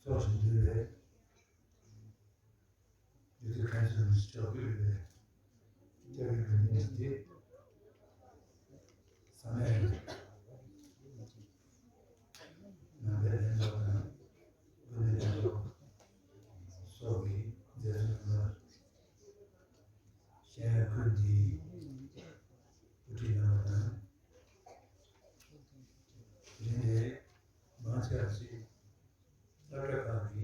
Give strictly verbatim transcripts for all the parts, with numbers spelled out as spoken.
ཚོགས་ཀྱི་འདུས་པའི་རྒྱུད་སྡེ་མཁན་ཟུར་མི་ཆོག་གི་ཡོད་པའི་སྐྱབས་ཡུལ་གྱི་གནས་འདི་ས་གནས་ནང་པའི་ལྷན་ཚོགས་དང་དགོན་པའི་ལྷན་ཚོགས་སོགས་ཀྱི་མཛད་གཙོ་རྣམ་པ། གཞན་ཡང་ཁུལ་འདིའི་དབུ་ཁྲིད་རྣམ་པ་དང་། དེ་ནས་མང་ཆེ་བ་ཞིག་སློབ་གྲྭ་ཁག་གི་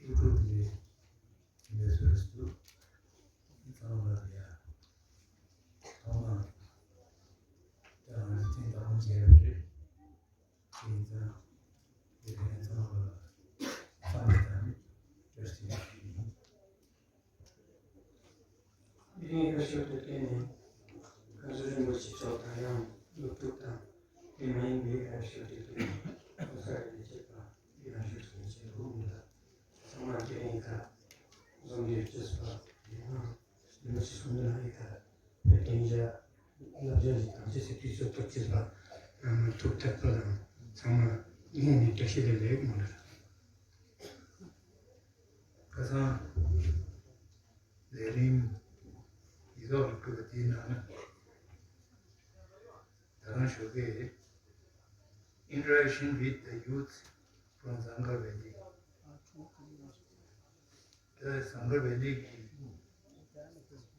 དབུ་ཁྲིད་དེ་འདས་སོ་རེད་འདུག་ཚང་མ་ལ་ཡ་ཐོག་མ་དང་ཐེངས་དང་པོ་མཇལ་བ་རེད། དེ་ཡིན་ཙང་དེ་ཐེངས་ཚང་མ་ལ་འཚམས་འདྲི་དང་བཀྲ་ཤིས་བདེ་ལེགས་ཞུ་ཡིན། དེ་རིང་ཧ་ཤོད་དུ་བརྟེན་ནས་བཀའ་ཟུར་རིན་པོ་ཆེ་མཆོག་དང་ཡང་སློབ་ཕྲུག་དང་དེ་མ་ཡིན་པའི་ཧ་ཤོད་དུ་བརྟེན་ནས་ལོ་གསར་ལས་བྱེད་པ་ཡང་ཧ་ཤོད་དུ་བརྟེན་ནས་ལོ་འདི་ལ་ཚང་མ་དེ་རིང་ཁ་འཛོམས་ཡོད་ཅེས་པ་ཡིན་ན་རིན་པོ་ཆེ་གསུང་དོན་ལ་ཡི་ཁ་བོད་དེང་རྒྱ་བསླབ་བྱ་ཞིག་དང་ཆེས་སུ་དུས་ཚོད་ཐུབ་ཅེས་པ་ཐུགས་ཐད་པ་དང་ཚང་མ་སྙིང་ནས་བཀྲ་ཤིས་བདེ་ལེགས་མོལ་ལ། ཁ་སང་ལས་རིམ་ཡིག་ཐོག་ལ་བཀོད་པ་དེའི་ནང་ན་ད་རང་ཞོགས་ཀས་Interaction with the youth from Sangha Valley. ད་Sangha Valley་གི་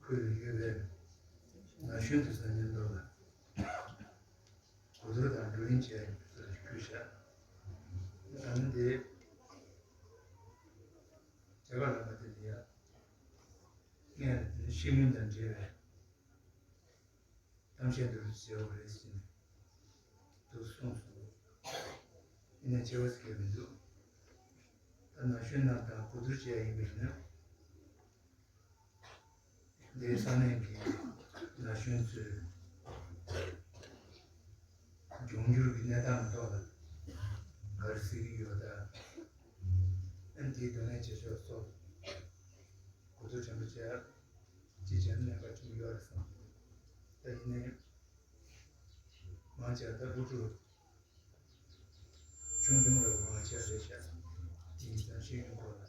ཁུལ་ཡོད་པའི་ན་གཞོན་དེ་ཚོ་མཉམ་དུ་ལ། གོ་བསྡུར་དང་བགྲོ་གླེང་བྱས་ཡོད་པའི་ཚུལ་ཞིག་བཀོད་བཞག་ཨ་ནི་དེ་རྒྱ་གར་ལ་མ་བསྡད་ཡ། ངས་དེ་ཤེས་ཡོན་དང་འབྲེལ་བའི་གཏམ་བཤད་འདི་འདྲ་བྱས་པ་རེད་ཟེར་ནས་འདུག་གསུངས་སོང་། ཡིན་ནའི་བྱས་པ་ཟེར་མཁན་མི་འདུག་ད་ན་གཞོན་རྣམས་དང་གོ་བསྡུར་བྱས་ཡ་ཡིན་པས་ན། འདིའི་ས་གནས་ཀྱི་ན་གཞོན་ཚོས་འབྱུང་འགྱུར་གྱི་གནས་སྟངས་ཐོག་ལ་ག་རེ་ཟེར་གྱི་ཡོད་དམ། ཨ་ནི་དེའི་སྡུག་བསྔལ་ཆེ་ཤོས་སོགས་གོ་བསྡུར་ཕྲན་བུ་བྱས། ཅི་བྱས་ན་ལན་པ་བྱུང་ཡོད་རེད་བསམ། ད་ཡིན་ནའི་མང་ཆེ་བ་ད་སློབ་ཕྲུག་ཆུང་ཆུང་རེད། མང་ཆེ་བ་རེད་ཤག་དེ་ཡིན་ཙང་ཤེས་ཡོན་སྐོར་ལ་དོ་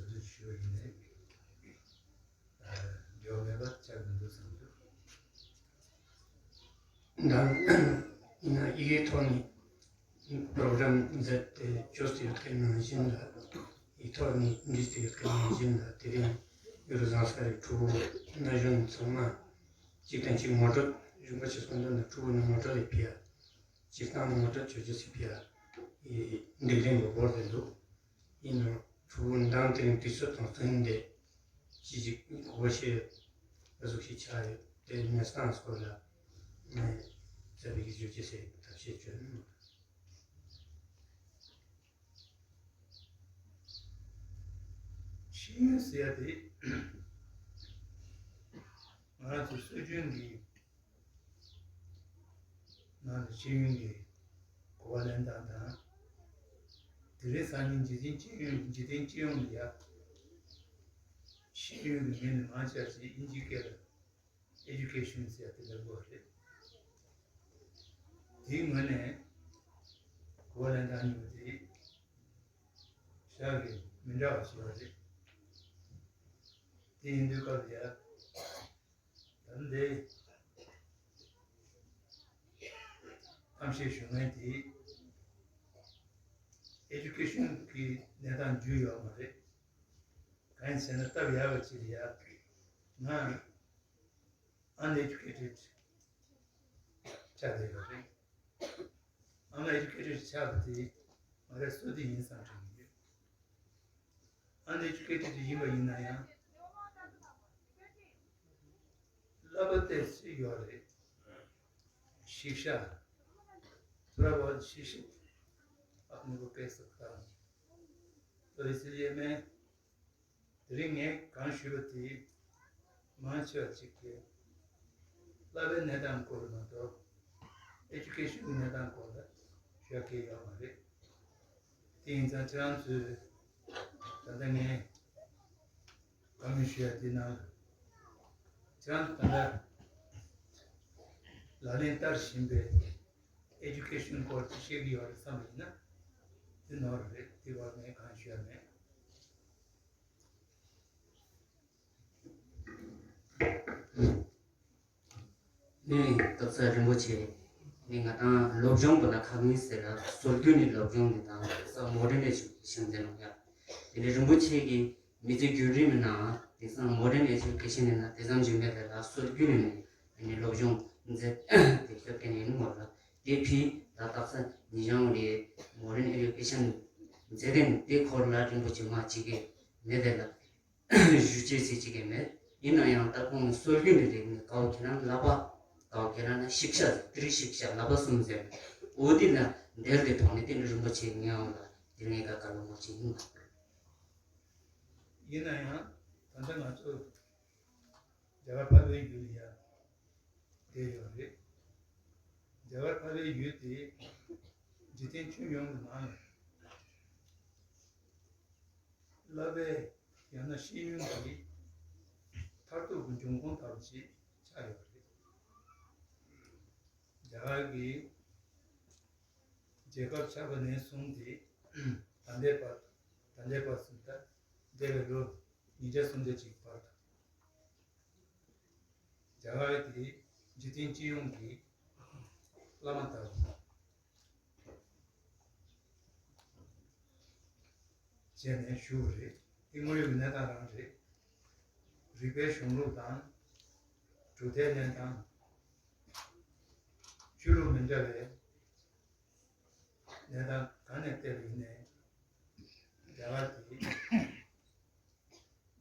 སྣང་ཞུ་བ་ཡིན་ནའི། འགྱོ་མེད་པ་ཆགས་མི་འདུག་བསམ་འདུག་ད་ཡིན་ན་ཡི་གེའི་ཐོག་ནས་པྲོག་རམ་མཛད་དེ་བཅོས་ཏེ་ཡོད་མཁན་ནང་བཞིན་ལ། ཡིག་ཐོག་ནས་འབྲི་སྟེ་ཡོད་མཁན་ནང་བཞིན་ལ། དེ་རིང་ཡུལ་བཟང་ས་རེད། ཕྲུ་གུ་ན་གཞོན་ཚང་མ་གཅིག་དང་གཅིག་ངོ་སྤྲོད། རིན་པོ་ཆེ་གསུང་དོན་ལ་ཕྲུ་གུ་ནི་ངོ་སྤྲོད་ལས་ཕི་ཡ། སྤྱིར་བཏང་ནི་ངོ་སྤྲོད་བྱེད་རྒྱུ་སི་ཕི་ཡ། འདེགས་འདེང་གི་སྐོར་དེ་འདུག་ཡིན་ནའང་ཕྲུ་གུ་འདང་དེ་རིང་དུས་ཚོད་དང་བསྟུན་ཏེ་ཅི་ཞིག་གོ་བ་ཤེས་ཡོད་གཟུགས་ཤིག་ཆགས་ཡོད་དེ་གནས་སྟངས་སྐོར་ལ་ངས་རྩ་བའི་གི་བརྗོད་ཀྱི་སའི་ཐབས་ཤེས་བྱོས་ནས། ཤེས་ཡོན་ཟེར་ཡ་དེ་ང་རང་ཚོ་སྲོལ་རྒྱུན་གྱི་ནང་ལ་ཤེས་ཡོན་གྱི་གོ་བ་ལེན་སྟངས་དང་། དེ་རིང་སང་ཉིན་འཇིག་རྟེན་སྤྱི་ཡོངས་འཇིག་རྟེན་སྤྱི་ཡོངས་ལ་ཡ་ཤེས་ཡོན་གྱི་མིང་ནི་མང་ཆེ་བ་ཞིག་དབྱིན་ཇིའི་སྐད་ལ་Education་ཟེར་ཡ་དེ་ལབ་དགོས་རེད། དེའི་ངོས་ནས་གོ་བ་ལེན་སྟངས་གཉིས་པོ་དེ་ཞག་གི་མི་འདྲ་བ་ཞིག་ཡོད་རེད། དེ་ཡིན་དུས་སྐབས་ལ་ཡ། ད་འདི་གཏམ་བཤད་ཞུ་མཁན་དེ་Education་གི་གནས་སྟངས་འགྱུར་ཡོད་མ་རེད། གང་ཡིན་ཟེར་ན་སྟབས་ཡག་པ་ཅིག་ལ་ཡ་ང་Uneducated་ཆགས་བསྡད་ཡོད་རེད། Uneducated་ཆགས་པ་དེ་ང་རའི་བསོད་བདེ་ཡིན་བསམ་དྲན་གྱི་ཡོད། Uneducated་ཡིན་པ་ཡིན་ན་ཡང་བསླབ་པ་དེ་སུ་ཡོད་རེད། शिक्षा थोड़ा बहुत शिक्षित अपने को कह सकता हूँ। तो इसलिए मैं དེ་རིང་ངས་གང་ཞུས་པ་དེ་མང་ཆེ་བ་ཅིག་གིས་བསླབ་པའི་གནས་སྟངས་སྐོར་མ་གཏོགས་Education་གི་གནས་སྟངས་སྐོར་ལ་ཞུ་ཡ་གང་ཡང་ཡོད་མ་རེད། དེ་ཡིན་ཙང་ཁྱེད་རང་ཚོས་ད་ལྟ་ངས་བཀའ་མོལ་ཞུ་ཡ་དེ་ནང་ཁྱེད་རང་ཚོ་ད་ལྟ་ལག་ལེན་བསྟར་བཞིན་པའི་Education་སྐོར་དེ་བཤད་ཀྱི་ཡོད་རེད་བསམ་པ་ཡིན་ན། དེ་ནོར་རེད། དེ་བར་ནས་གང་ཞུ་ཡ་མེད། ནས་སྟག་ཚང་རིན་པོ་ཆེ་ནས་ང་དང་སློབ་སྦྱོང་པོ་ལ་ཁག་ནི་ཟེར་ལ་སྲོལ་རྒྱུན་ནས་སློབ་སྦྱོང་ནི་དང་སྟག་ཚང་མོ་ཌན་ནས་ཞུགས་ཤིང་ཟེར་ནོ་ཡ། དེ་ནས་རིན་པོ་ཆེ་གི་མི་ཚེ་རྒྱུན་རིང་མི་ནང་དེང་སང་མོ་ཌན་ཨེ་ཇུ་ཀེ་ཤན་ནི་ན་དེ་ཙམ་ཞིག་མེད་པས་ལ་སྲོལ་རྒྱུན་ནས་ནས་སློབ་སྦྱོང་མཛད་དེ་སྐྱོད་མཁན་ཡིན་མོད་ལ། དེ་ཕི་ད་སྟག་ཚང་ཉི་ལྗང་ནས་མོ་ཌན་ཨེ་ཇུ་ཀེ་ཤན་མཛད་མཁན་དེ་སྐོར་ལ་རིན་པོ་ཆེ་མ་ཅིག་གི་མེད་པས་ལ། ཞུ་ཅེས་ཟེར་ཅིག་གི་མེད། ཡིན་ན་ཡང་ད་ཁོང་སྲོལ་རྒྱུན་ནས་རིག་ནས་ཀའོ་ཁྱེད་རང་ལག་པ་ཀའོ་ཁྱེད་རང་ན་ཤིག་ཤ་ཏྲི་ཤིག་ཤ་ལག་པ་གསུམ་ཟེར། འོ་དེ་ལ་འདེར་དེ་ཐོག་ནས་དེ་ནི་རིན་པོ་ཆེ་ངའང་ལ་དེ་ནས་ག་ག་ལོ་མོ་ཆེ་ཡིན་པ། ཡིན་ན་ཡང་ད་ལྟ་ང་ཚོ་རྒྱ་གར་འཕགས་པའི་ཡུལ་ཡ་དེ་ཡོད་རེད། རྒྱ་གར་འཕགས་པའི་ཡུལ་དེ་འཇིག་རྟེན་ཁྱོན་ཡོངས་ཀྱི་ནང་ལ་བསླབ་པའི་ཡང་ན་ཤེས་ཡོན་གྱི་མཐར་ཐུག་གི་འབྱུང་ཁུངས་ལྟ་བུ་ཞིག་ཆགས་ཡོད་པ་རེད། རྒྱ་གར་གྱི་རྒྱལ་ཁབ་ཆགས་པ་ནས་བཟུང་སྟེ་ད་ལྟའི་བར། ད་ལྟའི་བར་ཟེར་ན་ད་འདས་པའི་ལོ་ཉིས་བརྒྱ་སུམ་བརྒྱ་ཅིག་བར་དུ། རྒྱ་གར་དེ་འཇིག་རྟེན་སྤྱི་ཡོངས་ཀྱི་བླ་མ་ལྟ་བུ་བྱས་ནས་བཞུགས་པ་རེད། དེ་དངོས་ཡོད་ཀྱི་གནས་སྟངས་རང་རེད། རིག་པའི་གཞུང་ལུགས་དང་། གྲུབ་མཐའི་གནས་སྟངས། ཆོས་ལུགས་མི་འདྲ་བའི་གནས་སྟངས་གང་ནས་བལྟས་པ་ཡིན་ནའི་རྒྱ་གར་དེ་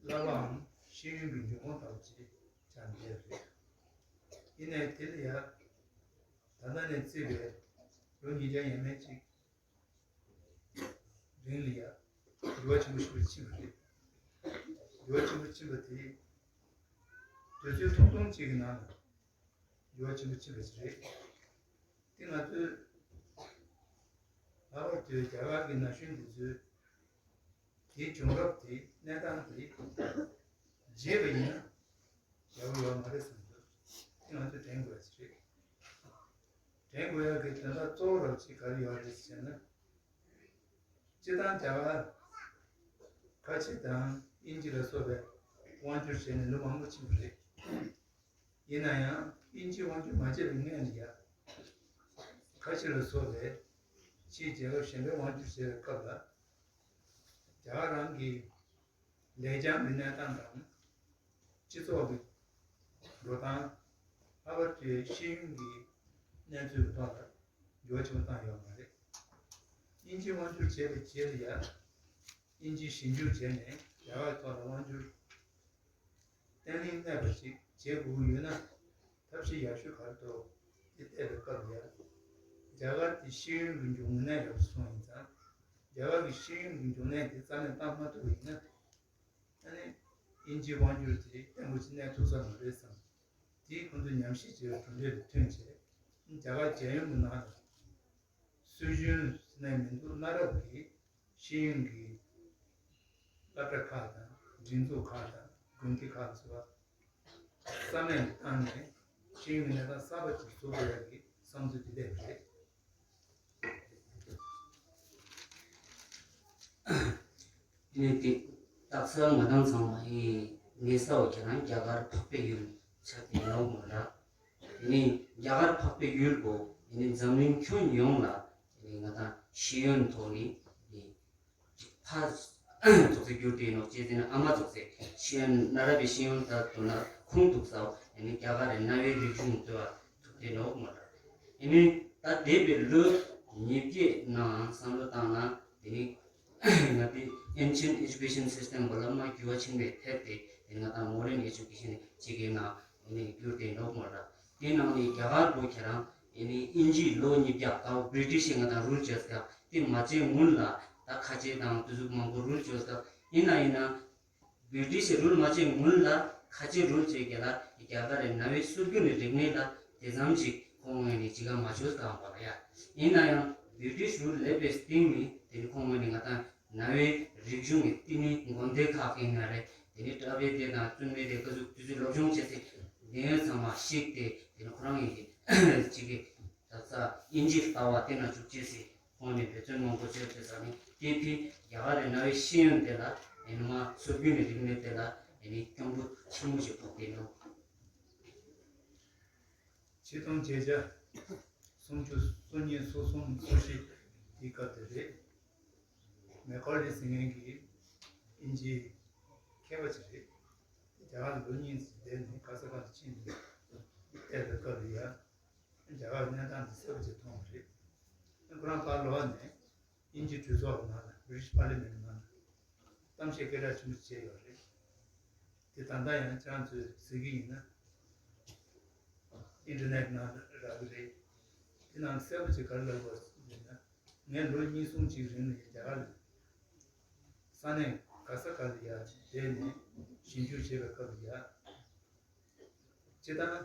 བསླབ་པའམ་ཤེས་ཡོན་གྱི་འབྱུང་ཁུངས་ལྟ་བུ་ཅིག་ཆགས་བསྡད་རེད། ཡིན་ནའི་དེ་ལ་ཡ་ད་ལྟ་ནས་བརྩིས་པའི་ལོ་ཉིས་བརྒྱ་ཡས་མས་ཅིག་རིང་ལ་ཡ་འགྱུར་བ་ཆེན་པོ་ཞིག་ཕྱིན་པ་རེད། འགྱུར་བ་ཆེན་པོ་ཕྱིན་པ་དེ་དུས་ཚོད་ཐུང་ཐུང་ཅིག་གི་ནང་ལ་འགྱུར་བ་ཆེན་པོ་ཕྱིན་པ་ཞིག་རེད། དེ་ང་ཚོས་ལྷག་པར་དུ་རྒྱ་གར་གྱི་ན་གཞོན་འདི་ཚོས་དེའི་བྱུང་རབས་དེ་གནས་སྟངས་དེ་བརྗེད་པ་ཡིན་ན་ཡག་པོ་ཡོད་མ་རེད་བསམ་འདུག་དེ་ང་ཚོས་དྲན་དགོས་ཡ་ཞིག་རེད། དྲན་དགོས་ཡ་གི་དོན་དག་གཙོ་བོ་རབ་ཅིག་ག་རེ་ཡོད་རེད་ཟེར་ན། སྤྱིར་བཏང་རྒྱ་གར་ཁ་ཆེ་དང་དབྱིན་ཇི་ལ་སོགས་པའི་དབང་སྒྱུར་བྱས་ནས་ལོ་མང་པོ་ཕྱིན་པ་རེད། ཡིན་ན་ཡང་དབྱིན་ཇིའི་དབང་སྒྱུར་མ་བྱས་པའི་སྔོན་ལ་ཡ། ཁ་ཆེ་ལ་སོགས་པའི་ཕྱིའི་རྒྱལ་ཁབ་གཞན་པའི་དབང་སྒྱུར་བྱས་པའི་སྐབས་ལ། རྒྱ་གར་རང་གི་ལེགས་བྱང་གི་གནས་སྟངས་དང་། སྤྱི་ཚོགས་ཀྱི་འགྲོ་སྟངས། ལྷག་པར་དུ་ཤེས་ཡོན་གྱི་གནས་ཚུལ་གྱི་ཐོག་ལ་འགྱུར་བ་ཆེན་པོ་བཏང་ཡོད་མ་རེད། དབྱིན་ཇིའི་དབང་སྒྱུར་བྱས་པའི་རྗེས་ལ་ཡ། དབྱིན་ཇིའི་ཞིབ་འཇུག་བྱས་ནས་རྒྱ་གར་ཐོག་ལ་དབང་སྒྱུར་བརྟན་ལྷིང་གནས་པ་ཞིག་བྱེད་དགོས་ཀྱི་ཡོད་ན། ཐབས་ཤེས་ཡག་ཤོས་ག་རེ་འདུག་དེ་བལྟས་པའི་སྐབས་ལ་ཡ། རྒྱ་གར་དེ་ཤེས་ཡོན་གྱི་འབྱུང་གནས་ཡག་པོ་སོང་ཡིན་ཙང་། རྒྱ་གར་གྱི་ཤེས་ཡོན་གྱི་འབྱུང་གནས་དེ་རྩ་མེད་བཏང་མ་ཐུབ་པ་ཡིན་ན། ཨ་ནི་དབྱིན་ཇིའི་དབང་སྒྱུར་དེ་བརྟན་པོ་ཞིག་གནས་ཐུབ་ས་མ་རེད་བསམ། དེའི་ཁོང་ཚོས་ཉམས་ཞིབ་བྱས་པའི་གྲུབ་འབྲས་དེ་ཐོན་བྱས། རྒྱ་གར་རྒྱལ་ཡོངས་ཀྱི་ནང་ལ་སྲོལ་རྒྱུན་ཟེར་ནས་མི་འདུག་གནའ་རབས་ཀྱི་ཤེས་ཡོན་གྱི་སློབ་གྲྭ་ཁག་དང་སྒྲིག་འཛུགས་ཁག་དང་དགོན་སྡེ་ཁག་སོགས་རྩ་མེད་བཏང་ནས་ཤེས་ཡོན་གྱི་གནས་སྟངས་གསར་པ་ཅིག་བཟོ་དགོས་ཡ་གི་བསམ་ཚུལ་དེ་སླེབས་རེད། དེ་ནས་དེ་སྟག་ཚང་ང་དང་ཚང་མ་ཡིན་ངེས་ས་འོ་ཁྱེད་རང་རྒྱ་གར་འཕགས་པའི་ཡུལ་ཆགས་ཏེ་ཡོང་མ་ར། དེ་ནས་རྒྱ་གར་འཕགས་པའི་ཡུལ་གོ་དེ་ནས་འཛམ་གླིང་ཁྱོན་ཡོངས་ལ་དེ་ནས་ང་དང་ཤེས་ཡོན་ཐོག་ནས་དེ་ཕ་ཙོགས་སེ་གྱུར་ཏེ་ཡིན་ནོག་ཅེས་ཟེར་ན་ཨ་མ་ཙོགས་སེ་ཤེས་ཡོན་གནའ་རབས་པའི་ཤེས་ཡོན་ད་དུ་ན་ཁུངས་གཏུགས་ས་འོ་དེ་ནས་རྒྱ་གར་རི་གནའ་བོའི་རིག་གཞུང་ལྟོས་པ་ཐུབ་སྟེ་ཡིན་ནོག་མ་ར། དེ་ནས་ད་འདས་པའི་ལོ་ཉིས་བརྒྱའི་ནང་བསམ་བློ་བཏང་ན་དེ་ནས་ང་དེ་ancient education system བ་ལ་མ་འགྱུར་བ་ཕྱིན་པའི་ཐད་དེ་དེ་ང་དང་modern education ཅིག་གི་ནང་ནས་འགྱུར་ཏེ་ཡིན་ནོག་མ་ར། དེ་ནང་ནས་རྒྱ་གར་བོ་ཁྱེད་རང་དེ་ནས་དབྱིན་ཇིའི་ལོ་ཉིས་བརྒྱ་ད་བོ་British ཡི་ང་དང་rule བྱས་ཀ་དེ་མ་བྱས་སྔོན་ལ་ད་ཁ་ཆེ་དང་དེ་ཟུག་མང་པོ་rule བྱས་ཀ་ཡིན་ན་ཡིན་ན། བི་ཊི་ཤི་རུལ་མ་བྱས་སྔོན་ལ་ཁ་ཆེ་རུལ་བྱས་རྒྱ་ལ་རྒྱ་གར་རི་གནའ་བོའི་སྲོལ་རྒྱུན་རིག་གནས་ལ་དེ་ཙམ་ཞིག་ཁོང་ངོས་ནས་ཅི་ག་མ་བྱོས་གང་པ་ལ་ཡ། ཡིན་ན་ཡང་བི་ཊི་ཤི་རུལ་ལེབ་པའི་སྟེང་ནས་དེ་ནི་ཁོང་ངོས་ནས་ང་དང་གནའ་བོའི་རིག་གཞུང་གི་བསྟི་གནས་དགོན་སྡེ་ཁག་ཡིན་ན་རེད། དེ་ནི་གྲྭ་པའི་སྡེ་དང་བཙུན་མའི་སྡེ་ག་ཟུག་དུས་ཚོད་སློབ་སྦྱོང་བྱས་ཏེ་དེ་ཡོད་ཚང་མ་བཤིག་སྟེ་དེ་ནི་ཁོ་རང་ཡིན་ཏེ་ཅི་གི་ད་ས་དབྱིན་ཇིའི་ལྟ་བ་དེ་ན་བཅུག་བྱས་སེ། ཁོང་ནས་འབད་བརྩོན་གནང་དགོས་ཟེར་དེ་ཟ་ནས་དེ་ཕི་རྒྱ་གར་རི་གནའ་བོའི་ཤེས་ཡོན་དེ་ལ་ཨེ་ནི་མ་སྲོལ་རྒྱུན་གྱི་རིག་གནས་དེ་ལ་ཨེ་ནི་སྐྱོན་པོ་ཆེན་མོ་ཞིག་ཕོག་དེ་ནོ། ཆིག་སྟོང་བརྒྱད་བརྒྱ་སུམ་ཅུ་སོ་གཉིས་སོ་གསུམ་སོ་བཞི་དེའི་སྐབས་དེ་རེད། མེ་ཁོ་ལི་ཟེར་མཁན་གྱི་དབྱིན་ཇི་མཁས་པ་ཅིག་རེད། རྒྱ་གར་ལ་ལོ་གཉིས་ཙམ་བསྡད་ནས་ག་ས་ག་ལ་ཕྱིན་ནས་བལྟས་པའི་སྐབས་ལ་ཡ། རྒྱ་གར་གནས་སྟངས་འདི་གསལ་པོ་ཅིག་མཐོང་བ་རེད། ཁོ་རང་ཕར་ལོག་ནས་དབྱིན་ཇི་གྲོས་ཚོགས་ནང་ལ་British Parliament ནང་ལ་གཏམ་བཤད་སྐད་གྲགས་ཆེན་པོ་བྱས་ཡོད་རེད། དེ་ད་ལྟ་ཡང་ཁྱེད་རང་ཚོས་གཟིགས་ཀྱི་ཡིན་ན་ཨིན་ཊར་ནེཊ་ནང་ལ་རག་གི་རེད། དེ་ནང་གསལ་པོ་ཅིག་ག་རེ་ལབ་པ་ཡིན་ན། ངས་ལོ་གཉིས་གསུམ་ཅིག་རིང་ལ་རྒྱ་གར་ལ་ས་གནས་ག་ས་ག་ལ་ཡ་བསྡད་ནས་ཞིབ་འཇུག་བྱེད་པའི་སྐབས་ལ་ཡ། སྤྱིར་བཏང་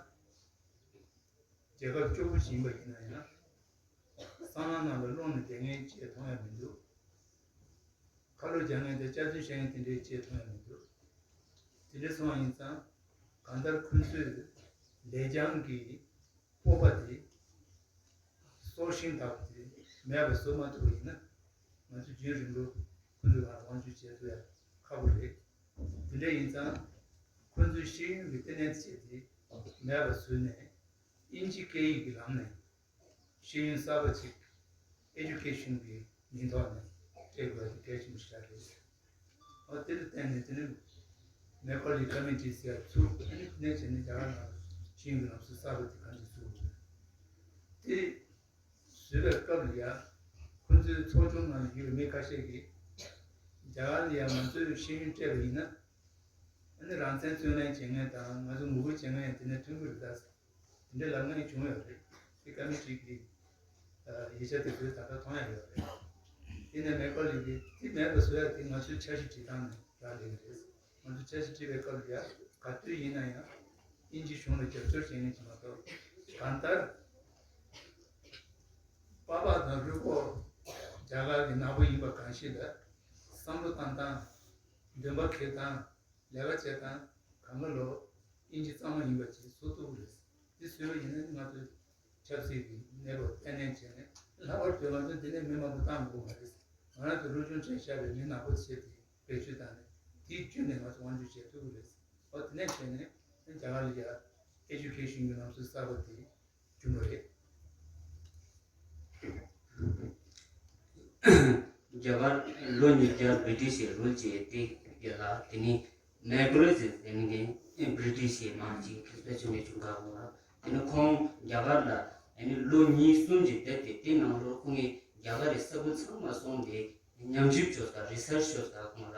རྒྱལ་ཁབ་སྐྱོ་པོ་ཞིག་ཡིན་པ་ཡིན་ན་ཡང་། སྲང་ལམ་ནང་ལ་སློང་ནས་བསྡད་མཁན་ཅིག་མཐོང་ཡ་མི་འདུག་ཁ་ལོ་རྒྱག་མཁན་དང་སྐྱག་རྫུན་བཤད་མཁན་དེ་འདྲའི་ཅིག་མཐོང་ཡ་མི་འདུག་དེ་འདྲ་སོང་བ་ཡིན་ཙང་། གང་ལྟར་ཁོང་ཚོས་ལེགས་བྱང་གི་སྤོབས་པ་དེ། སྲོག་ཤིང་ལྟ་བུ་དེ་མེད་པ་བཟོ་མ་ཐུབ་པ་ཡིན་ན། ང་ཚོ་རྒྱུན་རིང་པོ་ཁོང་ཚོའི་ཁར་དབང་སྒྱུར་བྱེད་ཐུབ་ཡ་ཁག་པོ་རེད། དེ་འདྲ་ཡིན་ཙང་། ཁོང་ཚོའི་ཤེས་ཡོན་གྱི་ལྟེ་གནས་བྱས་ཏེ་མེད་པ་བཟོས་ནས། དབྱིན་ཇི་སྐད་ཡིག་གི་ལམ་ནས་ཤེས་ཡོན་གསར་པ་ཅིག Education གི་མིང་ཐོག་ནས་སྤྲད་དགོས་པ་དེ་གལ་ཆེན་པོ་ཞིག་རེད། འོ་དེ་ལ་བརྟེན་ནས་དེ་ནི་མེ་ཁོ་ལི་ཀོ་མི་ཊི་ཟེར་ཚུགས། ཨ་ནི་དེ་ནས་བྱས་ནས་རྒྱ་གར་ནང་ཤེས་ཡོན་གྱི་ལམ་སྲོལ་གསར་པ་དེ་གང་ཅི་བཟོ་དགོས། དེ་བཟོས་པའི་སྐབས་ལ་ཡ། ཁོང་ཚོའི་ཚོགས་ཆུང་ནང་ཡོད་མི་ཁ་ཤས་ཀྱིས་རྒྱ་གར་ལ་ཡ་ང་ཚོས་ཤེས་ཡོན་སྤྲད་པ་ཡིན་ན། ཨ་ནི་རང་བཙན་རྩོད་ལེན་བྱེད་མཁན་དང་ང་ཚོ་ངོ་རྒོལ་བྱེད་མཁན་ཡང་དེ་ནས་མཐུན་གྱི་རེད་ད། དེ་འདྲའི་ལབ་མཁན་བྱུང་ཡོད་རེད། དེ་ཀོ་མི་ཊི་གི་ཡིག་ཆ་དེ་ཚོའི་ད་ལྟ་མཐོང་ཡ་ཡོད་རེད། དེ་ནས་མེ་ཁོ་ལི་གིས་དེ་མེད་པ་བཟོ་ཡ་དེ་ང་ཚོའི་འཆར་གཞི་སྒྲིག་སྟངས་ནས་རག་ལས་ཀྱི་རེད། ང་ཚོ་འཆར་གཞི་སྒྲིག་པའི་སྐབས་ལ་ཡ་ག་དུས་ཡིན་ན་ཡང་དབྱིན་ཇི་གཞུང་ལ་རྒྱབ་སྐྱོར་བྱེད་མཁན་ཅིག་མ་གཏོགས། གང་ལྟར་པགས་པ་དང་རུས་ཁོག་རྒྱ་གར་གྱི་ནག་པོ་ཡིན་པ་གང་ཞིག་ལ་བསམ་བློ་བཏང་སྟངས། འདོན་པ་འཁྱེར་སྟངས། ལས་ཀ་བྱེད་སྟངས་གང་ག་ལོ་དབྱིན་ཇི་གཙང་མ་ཡིན་པ་ཅིག་བཟོ་ཐུབ་ཀྱི་རེད། འདི་བཟོས་པ་ཡིན་ན་ང་ཚོ་ཆབ་སྲིད་ཀྱི་གནས་བབ་ཏན་ཏན་བྱས་ནས་ལྷག་པར་དུ་ང་ཚོ་འདི་ནས་མི་མང་པོ་བཏང་དགོས་མ་རེད། ང་རང་ཚོ་སློབ་སྦྱོང་བྱས་བཞག་པའི་མི་ནག་པོ་བྱས་ཏེ་བེད་སྤྱོད་བཏང་ནས་དེའི་བརྒྱུད་ནས་ང་ཚོ་དབང་སྒྱུར་བྱེད་ཐུབ་ཀྱི་རེད། ཨོ་དེ་ནས་བྱས་ནས་རྒྱ་གར་ལ་ཡ་ཨེ་ཇུ་ཁེ་ཤན་གྱི་ལམ་སྲོལ་གསར་པ་དེ། རྒྱུ་མ་རེད། རྒྱ་གར་ལོ་ཉིས་བརྒྱ་བྷི་ཊི་ཤི་ཡི་རུལ་བྱས་ཏེ་ཡོད་ལ། དེ་ནི་མེག་རོ་ཟེར་དེ་ནི་བྷི་ཊི་ཤི་མང་ཅིག་གི་སྤེ་ཆུང་ནས་བྱུང་ག་བོ་ལ། དེ་ནི་ཁོང་རྒྱ་གར་ལ་ཨ་ནི་ལོ་གཉིས་གསུམ་ཅིག་བསྡད་དེ། དེ་ནང་ལོ་ཁོང་གིས་རྒྱ་གར་རི་ས་ཁུལ་ཚང་མ་སོང་སྟེ་ཉམས་ཞིབ་བྱོས་ད་རི་སར་ཆི་བྱོས་ད་ཁོང་ལ།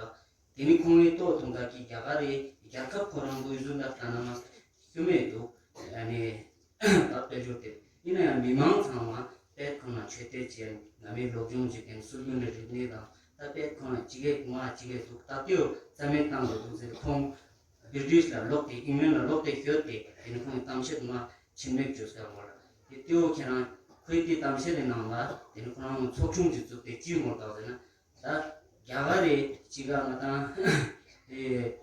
དེ་ནི་ཁོང་གིས་ཏོག་ཐུང་ད་ཀི་རྒྱ་གར་རི་རྒྱལ་ཁབ་ཁོ་རང་གོ་ཡུ་ཟུ་ད་ད་ན་མ་ཤུ་མེད་འདུག་ཨ་ནི། ད་དཔལ་འབྱོར་དེ་ཡིན་ན་ཡང་མི་མང་ཚང་མ་དཔེ་ཁོ་ན་ཆོས་དད་ཅན། ང་མི་སློབ་སྦྱོང་བྱེད་མཁན་སྲོལ་རྒྱུན་ནས་རིག་གནས་དང་། ད་དཔེ་ཁོ་ན་ཅི་གེ་ང་ཅི་གེ་འདུག་ད་དེའོ་རྩ་མེད་བཏང་དགོས་འདུག་ཟེར། ཁོང་བྷི་ཊི་ཤི་ལ་ལོག་སྟེ་ཨིང་ལན་ལ་ལོག་སྟེ་ཤོད་དེ། དེ་ནི་ཁོང་གི་གཏམ་བཤད་མ་ཕྱིན་མེད་བཅོས་ཟེར་བ་ལ། དེ་དེའོ་ཁྱེད་རང་ཁོའི་དེ་གཏམ་བཤད་དེ་ནང་ལ་དེ་ནི་ཁོ་རང་ཚོགས་ཆུང་ཅིག་བཙུགས་ཏེ་ཅི་ངོ་བཏགས་ཟེར་ན། ད་རྒྱ་གར་རེ་ཅི་ག་ང་དང་ཨེ།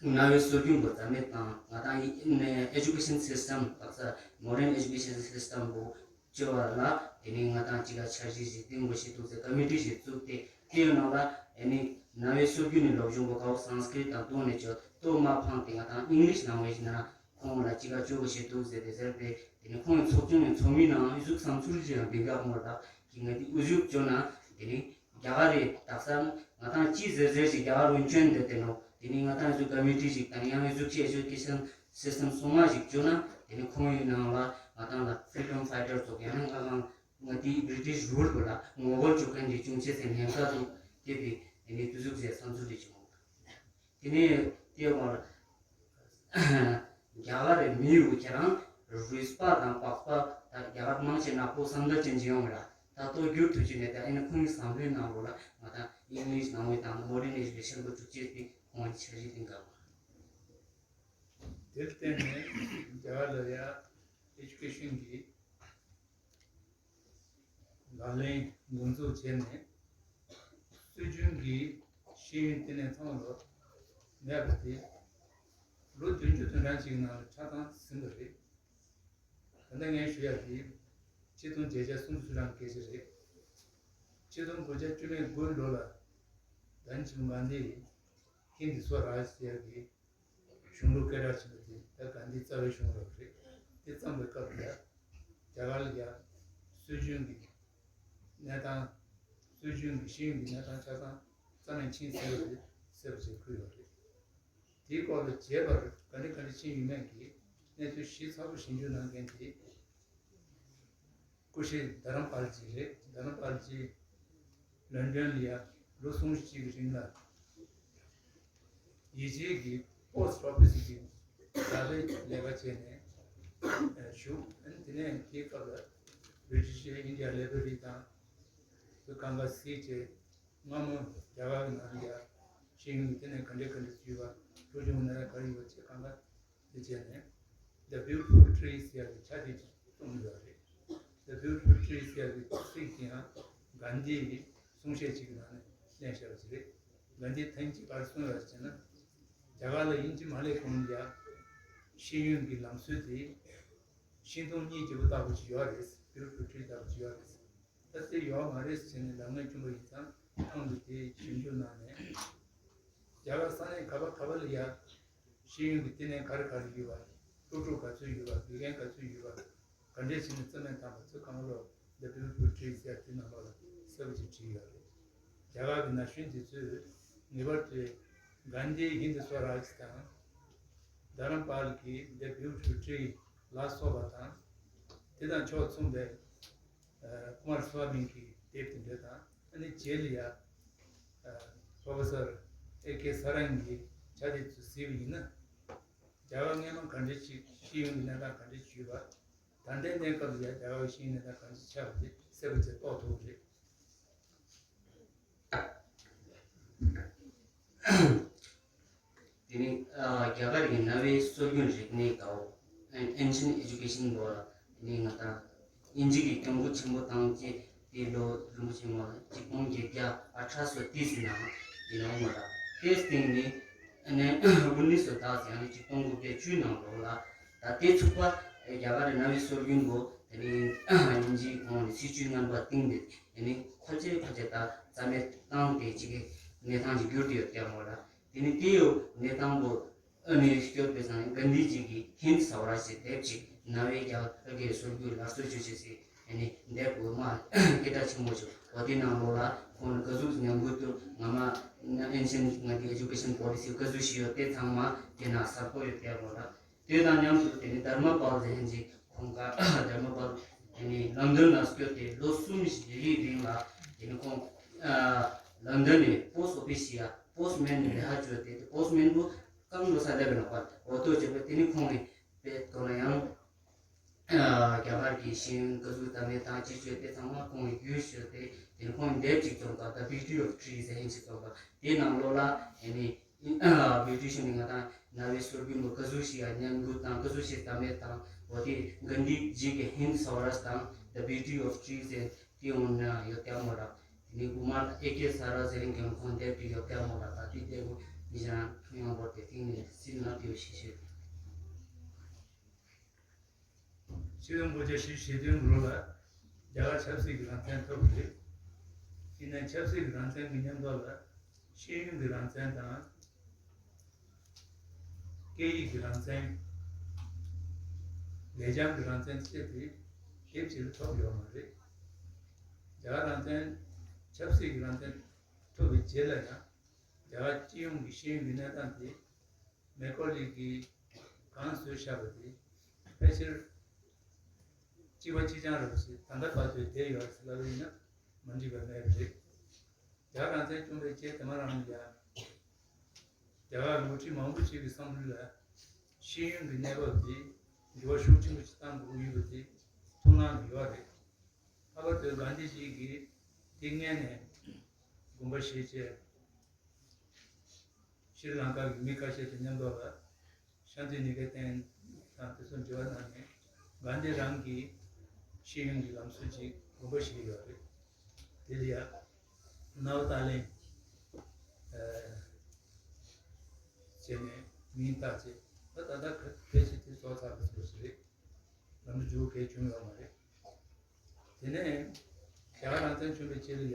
གནའ་བོའི་སྲོལ་རྒྱུན་པོ་རྩ་མེད་བཏང་། ང་དང་ཡིན་ནའི་ཨེ་ཇུ་ཀེ་ཤན་སི་སི་ཊམ་དག་ས་མོ་ཌན་ཨེ་ཇུ་ཀེ་ཤན་སི་སི་ཊམ་པོ་བཅོས་པ་ལ། དེ་ནི་ང་དང་ཅི་ག་འཆར་གཞི་ཞིག་བཏིང་དགོས་ཞེས་འདུག་ཟེར། ཀོ་མི་ཊི་ཞིག་བཙུགས་ཏེ། དེའི་ནང་ལ་ཨེ་ནི་གནའ་བོའི་སྲོལ་རྒྱུན་ནི་སློབ་སྦྱོང་པོ་གའོ་སཾ་སྐྲྀ་ཏ་དང་ཏོག་ནས་བཅོས་ཏོག་མ་ཕང་སྟེ། ང་དང་ཨིང་ལིཤ་ལང་ཝེཇ་ནང་ཁོང་ལ་ཅི་ག་བཅོས་དགོས་ཞེས་འདུག་ཟེར་ཏེ་ཟེར་ཏེ། དེ་ནི་ཁོང་གི་ཚོགས་ཆུང་ནས་ཚོགས་མི་ནང་ཨི་ཟུག་བསམ་ཚུལ་ཅི་ཡང་འདི་འགའ་མོ་ལ་གི་ང་དེ་ཨི་ཟུག་བཅོས་ན་དེ་ནི། རྒྱ་གར་རི་དག་ས་ང་དང་ཅི་ཟེར་ཟེར་ཞིག་རྒྱ་གར་རུ་འཇོན་འདོད་དེ་ནོ། དེ་ནི་ང་དང་ཚོ་ཀོ་མི་ཊི་ཞིག་དང་ཡང་ཨི་ཟུག་ཅི་ཨེ་ཇུ་ཀེ་ཤན་སི་སི་ཊམ་སོ་མ་ཞིག་བཅོས་ན། དེ་ནི་ཁོང་ཡི་ནང་ལ་ང་དང་ལ་ཕི་རི་ཌམ་ཕའི་ཊར་ཚོ་ཡང་ང་དང་ང་དེའི་བྷི་རི་ཊི་ཤི་རུལ་པོ་ལ་ངོ་རྒོལ་བཅོ་མཁན་གྱི་ཅུང་ཆེ་ཚེ་ཉེན་ཁ་འདུག་དེ་བི་དེ་ནི་དུ་ཟུག་ཟེར་བསམ་ཚུལ་རེ་བྱུང་། དེ་ནས་དེ་བར་རྒྱ་གར་རི་མི་ཡུལ་ཁྱེད་རང་རུས་པ་དང་པགས་པ་དང་རྒྱ་གར་མང་ཆེ་ནག་པོ་བསམ་དར་ཅན་གྱི་ཡོང་ར། ད་ལྟོ་བསྒྱུར་ཐུབ་ཀྱི་མེད། ད་ཨེ་ནི་ཁོང་གི་བསམ་བློའི་ནང་ལོགས་ལ་ང་དང་ཨིང་ལིཤ་ནང་བའི་དང་མོ་ཌན་ཨེ་ཇུ་ཀེ་ཤན་པོ་དྲུག་ཅེས་པའི་ཁོང་གི་འཆར་གཞི་དེ་འགའ་མ། དེར་བརྟེན་ནས་རྒྱ་གར་ལ་ཡ་ཨེ་ཇུ་ཀེ་ཤན་གྱི་ལག་ལེན་འགོ་འཛུགས་བྱས་ནས། སྲོལ་རྒྱུན་གྱི་ཤེས་ཡོན་ལྟེ་གནས་ཚང་མ་ལོ་མེད་པ་དེ་ལོ་བདུན་ཅུ་དོན་གྲངས་ཅིག་ནང་ལ་ཆ་ཚང་ཟིན་པ་རེད། ད་ལྟ་ངས་ཞུ་ཡག་དེ་ཆིག་སྟོང་བརྒྱད་བརྒྱ་སུམ་ཅུ་སོ་གྲངས་སྐད་ཆ་རེད། ཆིག་སྟོང་དགུ་བརྒྱ་བཅུ་མེད་དགུ་ལོ་ལ་དཱན་ཇི་པ་གྷན་དྷི་ཧིན་དི་སྭ་རཱཇ་ཟེར་ཡག་གི་གཞུང་ལུགས་སྐད་གྲགས་ཆེན་པོ་དེ་ད་གྷན་དྷི་རྩ་བའི་གཞུང་ལུགས་རེད། དེ་བརྩམས་པའི་སྐབས་ལ་རྒྱ་གར་ལ་ཡ་སྲོལ་རྒྱུན་གྱི་གནས་སྟངས། སྲོལ་རྒྱུན་གྱི་ཤེས་ཡོན་གྱི་གནས་སྟངས་ཆ་ཚང་རྩ་ནས་ཕྱིན་ཟིན་པ་རེད་ཟེར་བ་ཞིག་ཁུལ་ཡོད་རེད། དེའི་སྐོར་ལ་རྒྱས་པར་ག་འདྲ་ག་འདྲ་ཕྱིན་ཡོད་མེད་ཀྱི་གནས་ཚུལ་ཞིབ་ཚགས་པོ་ཞིབ་འཇུག་གནང་མཁན་དེ་སྐུ་ཞབས་དྷ་རམ་པཱལ་ཇི་རེད། དྷ་རམ་པཱལ་ཇི་ལོན་ཌོན་ལ་ཡ་ལོ་གསུམ་བཞི་གི་རིང་ལ་ཡིད་ཆེས་ཀྱི་པོ་སི་ཊི་ཨོ་ཕི་སི་གི་ལས་ཀ་བྱས་ནས་བཞུགས། དེ་ནས་དེའི་སྐབས་ལ་བྷི་རི་ཊི་ཤི་ཨིན་ཌི་ཡ་ལའི་བྷ་རི་དང་གང་ག་གཟིགས་བྱས། སྔ་མོ་རྒྱ་གར་གྱི་ནང་ལ་ཡ་ཤེས་ཡོན་གྱི་ལྟེ་གནས་ག་འདྲ་ག་འདྲ་ཡོད་པ། སྲོལ་རྒྱུན་གནས་སྟངས་ག་རེ་ཡོད་པ་བཅས་གང་ག་དེ་བྱས་ནས། The Beautiful Tree ཟེར་ཡག་གི་ཆ་དེ་གཅིག་བརྩམས་ཡོད་རེད། The Beautiful Tree ཟེར་ཡག་གི་ཚིག་དེ་ཡང་གྷན་དྷི་ཡི་གསུང་བཤད་ཅིག་གི་ནང་ནས་ལེན་བཞག་པ་ཅིག་རེད། གྷན་དྷི་ཐེངས་གཅིག་ག་རེ་གསུངས་ཡོད་ཟེར་ན། རྒྱ་གར་ལ་དབྱིན་ཇི་མ་སླེབས་གོང་ལ་ཡ་ཤེས་ཡོན་གྱི་ལམ་སྲོལ་དེ་ཤིང་སྡོང་གཉིས་བརྗེ་པོ་ལྟ་བུ་ཅིག་ཡོད་རེད། Beautiful Tree ལྟ་བུ་ཅིག་ཡོད་རེད། ད་དེ་ཡོད་མ་རེད་ཟེར་ནས་ལབ་མཁན་བྱུང་བ་ཡིན་ཙང་། ཁོང་གིས་དེ་ཞིབ་འཇུག་གནང་ནས། རྒྱ་གར་ས་གནས་ག་པ་ག་པ་ལ་ཡ་ཤེས་ཡོན་གྱི་ལྟེ་གནས་ག་རེ་ག་རེ་ཡོད་པ། སློབ་ཕྲུག་ག་ཚོད་ཡོད་པ། དགེ་རྒན་ག་ཚོད་ཡོད་པ། ག་འདྲས་བྱས་ནས་རྩ་མེད་བཏང་པ་ཚོ་གང་ལོ། The Beautiful Tree ཟེར་དེ་ནང་ལོགས་ལ་གསལ་པོ་ཅིག་བྲིས་ཡོད་རེད། རྒྱ་གར་གྱི་ན་གཞོན་དེ་ཚོས་ངེས་པར་དུ་གྷན་དྷི་ཧིན་དི་སྭ་རཱཇ་དང་། དྷ་རམ་པཱལ་གྱི་The Beautiful Tree ལ་སོགས་པ་དང་། དེ་དང་ཕྱོགས་མཚུངས་པའི་ཀུ་མར་སྭ་མི་གི་དེབ་དེ་འདྲ་དང་། ཨ་ནི་རྗེས་ལ་ཡ་པོ་རོ་ཕེ་སར་ཨེ་ཀེ་ས་རང་གི་ཆ་དེ་ཚོ་གཟིགས་པ་ཡིན་ན། རྒྱ་གར་སྔོན་མ་ག་འདྲ་ཞིག་ཤེས་ཡོན་གྱི་གནས་སྟངས་ག་འདྲ་ཞིག་ཡོད་པ། ད་ལྟའི་གནས་སྐབས་ལ་ཡ་རྒྱ་གར་ཤེས་ཡོན་གནས་སྟངས་ག་འདྲ་ཆགས་པ་དེ་གསལ་པོ་ཅིག་རྟོགས་ཐུབ་ཀྱི་རེད། དེ་ནི་ཨ་རྒྱ་གར་གྱི་གནའ་བོའི་སྲོལ་རྒྱུན་རིག་གནས་དང་། Ancient Education འབོ་ལ། དེ་ནི་ང་དང་དབྱིན་ཇི་གི་སྐྱབས་མགོན་ཆེན་པོ་དང་བཅས་ཏེ་ལོ་རིན་པོ་ཆེ་མོ་ལ་ཆིག་སྟོང་བརྒྱད་བརྒྱ་ཨ་ཁྲ་སོ་ཏི་སི་ནང་ཡིན་ནོ་མོ་ལ། དེ་སྟེང་ནི་ཨ་ནི་ཨུ་ནི་སོ་དག་ཟེར་ཡང་ནི་ཆིག་སྟོང་དགུ་བརྒྱ་བཅུ་ནང་ལོ་ལ། ད་དེ་ཚུགས་པ་རྒྱ་གར་གནའ་བོའི་སྲོལ་རྒྱུན་པོ་དེ་ནི་དབྱིན་ཇིའི་ཁོངས་ནས་སྲིད་བྱུས་ངན་པ་བཏིང་སྟེ། དེ་ནི་ཁོ་ཚོས་ཕལ་ཆེར་ད་རྩ་མེད་བཏང་སྟེ་ཅིག་གི་གནས་སྟངས་ཅིག་གྱུར་ཏེ་ཡོད་ཀྱང་མོ་ལ། དེ་ནི་དེ་ཡོད་གནས་སྟངས་པོ་ཨ་ནི་སྐྱོར་པའི་སང་གྷན་དྷི་ཇི་གིས་ཧིན་ས་བ་ར་ཞེས་དེབ་ཅིག་གནའ་བོའི་རྒྱ་གར་གྱི་སྲོལ་རྒྱུན་ལ་སྲོལ་ཆོས་ཅེས་ཟེར། ཨ་ནི་འདས་པོ་མ་སྐད་གྲགས་ཆེན་པོ་ཞིག་འོ་དེ་ནང་ལོགས་ལ་ཁོང་ནི་ག་ཟུག་ཉམས་རྒུད་དུ་ང་མ་ན་ཨེན་ཤན་ང་དེ་ཨེ་ཇུ་ཀེ་ཤན་པོ་ལི་སི་ག་ཟུག་ཞིག་ཡོད་དེ་ཚང་མ་དེ་ན་གསལ་པོ་ཡོད་དེ་མོ་ལ། དེ་དང་མཉམ་དུ་དེ་ནི་དྷརྨ་པཱལ་ཟེར་མཁན་ཅིག་ཁོང་ག་དྷརྨ་པཱལ་དེ་ནི་ལོན་ཌོན་ལ་སྐྱོད་དེ་ལོ་གསུམ་བཞི་ཡི་རིང་ལ་དེ་ནི་ཁོང་ལོན་ཌོན་ནས་པོ་སི་ཊི་ཨོ་ཕི་སི་ཡ་པོ་སི་ཊི་མེན་ལས་ཀ་བྱོས་ཏེ། པོ་སི་ཊི་མེན་པོ་སྐམ་ལོ་ས་ལེབ་ནོ་པ་འོ་ཏོ་བྱས་པ་དེ་ནི་ཁོང་ནི་པེ་ཏོ་ལ་ཡང་རྒྱ་གར་གྱི་ཤེས་ཡོན་ག་ཟུག་ད་མེད་དང་ཅི་བྱོས་ཏེ་ཚང་མ་ཁོང་གིས་བརྒྱུད་བྱོས་ཏེ། དེ་ནི་ཁོང་གིས་དེབ་ཅིག་བརྩམས་པ། The Beauty of Trees ཟེར་མཁན་ཅིག་བརྩམས་པ། དེ་ནང་ལོགས་ལ་ཨ་ནི་བི་ཊི་ཤི་ནི་ང་དང་གནའ་བོའི་སྲོལ་རྒྱུན་པོ་ག་ཟུག་ཞིག་ཡ་ཉམས་རྒུད་དང་ག་ཟུག་ཞིག་ད་མེད་དང་འོ་དེ་གྷན་དྷི་ཇི་གི་ཧིན་ས་བ་ར་དང་The Beauty of Trees ཟེར་དེ་འོ་ན་ཡོད་ཀྱང་མོ་ར། དེ་ནི་ཀུ་མར་ཨེ་ཀེ་ས་ར་ཟེར་མཁན་ཁོང་དེབ་ཅིག་ཡོད་ཀྱང་མོ་ར། ད་དེ་དེ་གོ་མི་ཞང་ཐུང་ཡང་བོར་ཏེ་ཐིང་ནས་སྲིད་ན་དེའོ་ཤེས་ཤེས། ཆིག་སྟོང་དགུ་བརྒྱ་བཞི་བཅུ་ཞེ་བདུན་ལོ་ལ་རྒྱ་གར་ཆབ་སྲིད་ཀྱི་རང་བཙན་ཐོབ་པ་རེད། ཡིན་ནའི་ཆབ་སྲིད་ཀྱི་རང་བཙན་གྱི་མཉམ་དུ་ལ་ཤེས་ཡོན་གྱི་རང་བཙན་དང་། སྐད་ཡིག་གི་རང་བཙན། ལེགས་བྱང་གི་རང་བཙན་བཅས་དེ་དེབ་ཅིག་ལ་ཐོབ་ཡོད་མ་རེད། རྒྱ་གར་རང་བཙན་ཆབ་སྲིད་ཀྱི་རང་བཙན་ཐོབ་པའི་རྗེས་ལ་ཡང་རྒྱ་གར་སྤྱི་ཡོངས་ཀྱི་ཤེས་ཡོན་གྱི་གནས་སྟངས་དེ། མེ་ཀོ་ལི་གིས་གང་བཟོས་བཞག་པ་དེ་ཕལ་ཆེར་གཅིག་པ་གཅིག་རྐྱང་རེད་ཟེར། ད་ལྟ་བར་དུ་བསྡད་ཡོད་ཟེར་ལབ་ཡིན་ན་མ་འགྲིག་པ་མེད་པ་རེད། རྒྱ་གར་རང་བཙན་བྱུང་བའི་རྗེས་དེ་མ་རང་ལ་ཡང་རྒྱ་གར་འགོ་ཁྲིད་མང་པོ་ཞིག་གི་བསམ་བློ་ལ་ཤེས་ཡོན་གྱི་གནས་བབ་དེ་འགྱུར་བ་ཤུགས་ཆེན་པོ་ཞིག་བཏང་དགོས་ཀྱི་ཡོད་པ་དེ་ཐུགས་སྣང་ལ་ཡོད་རེད། ལྷག་པར་དུ་གྷན་དྷི་ཇི་གིས་དེ་སྔོན་ནས་དགོངས་པ་བཞེས་བྱས། ཤྲི་ལང་ཀ་གི་མི་ཁ་ཤས་དང་མཉམ་དུ་ལ་ཤཱནྟི་ནི་ཀེ་ཏན་དང་དེ་ཚོ་འབྲེལ་བ་གནང་ནས་གྷན་དྷི་རང་གི་ཤེས་ཡོན་གྱི་ལམ་སྲོལ་ཅིག་དགོངས་པ་བཞེས་ཡོད་རེད། དེ་ལ་ཡ་ནའོ་ཏཱ་ལེན་བྱས་ནས་མིང་བཏགས་བྱས། ད་ད་ལྟ་གལ་ཆེ་དེ་ཚོ་ཚར་བ་ཚོ་ཞིག་རེད། ལམ་འཇུག་གལ་བྱུང་ཡོད་མ་རེད། དེ་ནས་ རྒྱ་གར་རང་བཙན་བྱུང་བའི་རྗེས་ལ་ཡ་